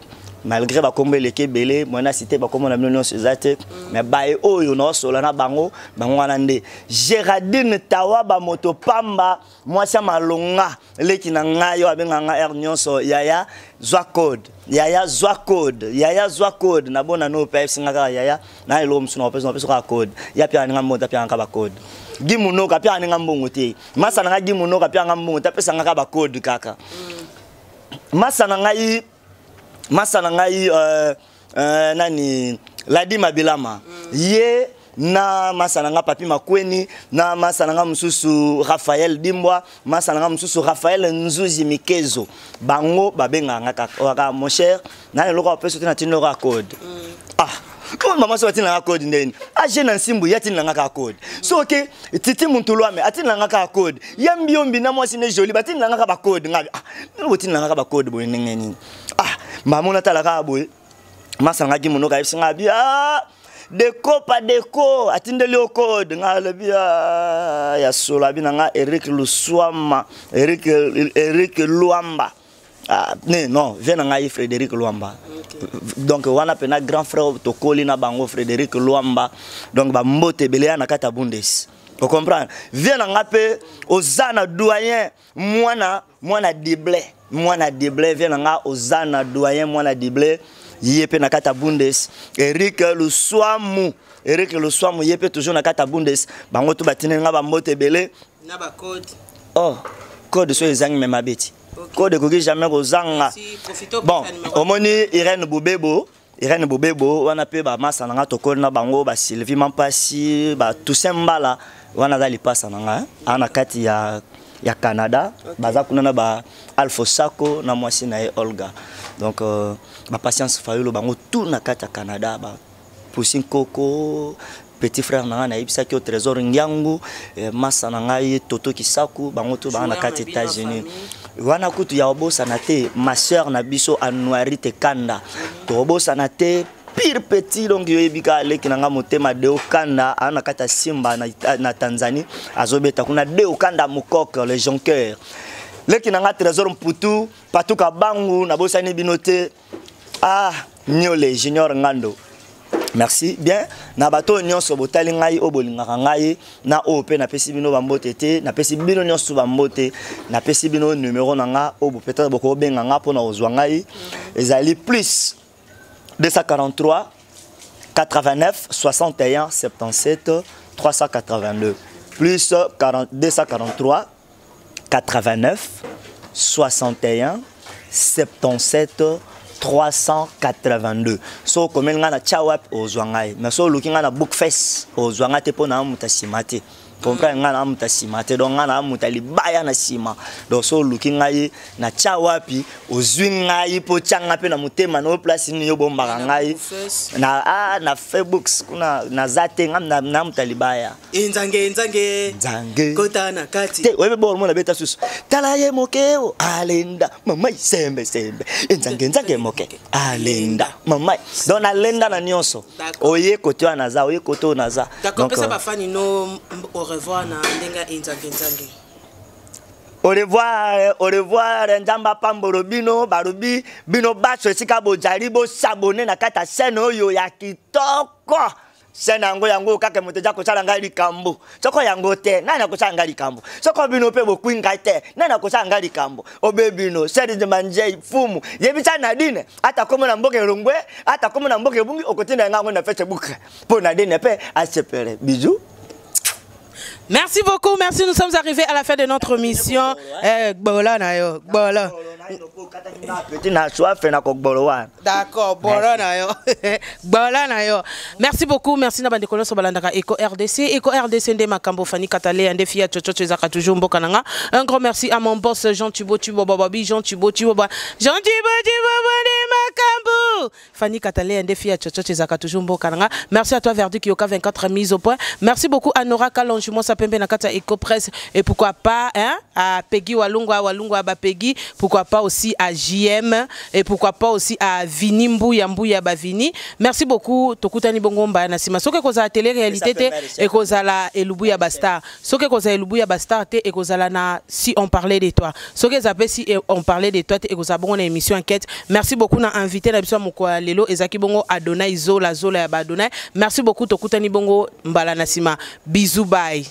Malgré bakombo eleki ebele, mwana cité bakombo na bino nyonso eza te, mais baye oyo naosola na bango, bango wana nde Gérardine Tawa, bamoto pamba, mwasi ya malonga, leki na ngai oyo abengaka ngai aire nyonso yaya zwa code, yaya zwa code, yaya zwa code. Nabona no mpe ayebisinga kaka yaya na eloko mosusu, na kopesa, napesa kaka code. Ya mpe aninga mbongo te, apiaka kaka bacode. Gi Munoko apiaka ninga mbongo te, masa na ngai Gi Munoko apiaka nga mbongo te, apesa nga kaka bacode kaka. Masa na ngai, masa na ngai nani, Ladi Mabilama, ye na masa na nga Papi Makweni, na masa na nga mosusu Raphaël Dimbwa, masa na nga mosusu Raphaël Nzuzi Mikezo, bango babengaka nga kaka mon cher na eloko apesa te, na tindi eloko ya code. Ah. Oyo mama so atindela nga code ndeni age na nsimbu ye atindela nga kaka code. Soki titi muntulwame atindela nga kaka code, ya mbiombi na mwasi ne joli batindela nga kaka bacode. Nga ah, bino botindela nga kaka bacode boye ndenge nini? Ah, mama natala kaka boye, masangaki monoko, ayebisi nga abi ah, deko pa deko atindeli yo code. Nga alobi ah, ya solo. Abi na nga Eric Luswama, Eric, Eric Luamba. Ah, ne, non, vie na ngai Frédéric Luamba, okay. Donc wana pena grand frère tokoli na bango, Frédéric Luamba, donc bambote ebele ya na kati ya Bundes, ocomprendre. Vie na nga mpe oza na doyen mwana mwana dible, mwana dible. Vie na nga oza na doyen mwana dible, ye mpe na kati ya Bundes. Eric Luswamu, Eric Luswamu, ye mpe toujours na kati ya Bundes. Bango to batindeli nga bambote ebele na bacode. Oh, code so ezangi me mabe ti. Code ekoki jamais kozanga. Bon, omoni Irene Bubebo, Irene Bubebo wana mpe bamasa na nga tokoli na bango, baSylvie Mampasi, baToussaint Mbala wana aza lipasa na nga aa na kati ya Canada. Baza kuna na ba Alpha Sako na mwasi na ye Olga, donc baPatience Fayulu, bango tout na kati ya Canada, ba Pusi Nkoko, petit frère na ngai nayebisaki yo, Trésor Ngiangu, masa na ngai Toto Kisaku, bango to baa na kati États-Unis wana. Kutu ya kobosana te ma sœur na biso Anuarite Kanda, tokobosana te pire petit. Donc yoyebi kaka leki na nga motema Deo Kanda aa na kati ya Simba na Tanzanie, azobeta kuna. Deo Kanda Mokok, le jonqueur, leki na nga Trésor Mputu, Patuka Bangu, nabosani bino te. Ah, Nyole Junior Ngando, merci bien na bato oyo nyonso botali ngai, oyo bolingaka ngai, na oyo mpe napesi bino bambote te. Napesi bino nyonso bambote. Napesi bino numero na nga oyo peut-être bokobenga nga mpona kozwa ngai, ezali plus 243 89 61 77 382, plus 40, 243 89 61 77 382. So okomeli ngai na chawap, ozwa ngai, mais so oluki ngai na bookface, ozwa ngai te, mpo na moto nsima te. Comprendre, ngai na moto nsima te, donc ngai na moto libaya na nsima. Donc so oluki ngai na tya wapi, ozwi ngai, mpo tya ngai mpe na motema na oyo place nini yo bombaka ngai na, ah, na Facebook kuna naza te. Ngai na moto ya libaya. Enzange, enzange. Nzange. Kota na kati. Te, oyebi bo omona beta susu, tala ye moke o alenda mamai sembe sembe, enzange nzange moke alenda mamai. Donc nalenda na nyonso. Oye kote wana naza, oye kote oyo naza. D'accord, pesa bafani no au revoir na ndenge ya enzange nzange. Au revoir, au revoir. Nzambe apambolo bino. Balobi bino baso esika bozali, bosabone na kati ya chaîne oyo ya kitoko. Chaîne yango, yango kaka moto eza kosala ngai likambo. Soko yango te, nani akosala ngai likambo? Soko bino mpe bokwi ngai te, nani akosala ngai likambo? Obe bino Serge Manjei Fumu, yebisa Nadine ata komo na mboka elongwe, ata komo na mboka ebungi, okotinda ngai yango na Facebook mpo Nadine mpe asepele. Bisous. Merci beaucoup, merci. Nous sommes arrivés à la fin de notre mission. Eh, Gbola na yo, Gbola. Petit na soif na kogbolo wana. D'accord, Gbola na yo. Gbola na yo. Merci beaucoup, merci na bande koloso balandaka Eco RDC. Eco RDC nde makambo. Fanny Katale nde fia chocho ezaka toujours mboka nanga. Un grand merci à mon boss Jean Thibaut Thibaut Bababi, Jean Thibaut Thibaut. Jean Thibaut Thibaut nde makambo. Fanny Katale nde fia chocho ezaka toujours mboka nanga. Merci à toi Verdi Kyoka 24 mise au point. Merci beaucoup à Nora Kalonji Mosa Pembe na kata Eco Presse et pourquoi pas, hein, à Peggy Walungwa, Walungwa ba Peggy, pourquoi pas aussi à JM et pourquoi pas aussi à Vini Mbuya Mbuya Bavini. Merci beaucoup. Tokutani bongo mba na sima. Soki kozala télé réalité te et kozala elubu ya ba star. Soki kozala elubu ya ba star te et kozala na si on parlait de toi. Soki zape si on parlait de toi te et kozala bongo na émission enquête. Merci beaucoup na invité na biso moko lelo ezaki bongo Adonai Zola Zola ya ba Adonai. Merci beaucoup, tokutani bongo mbala na sima. Bisous, bye.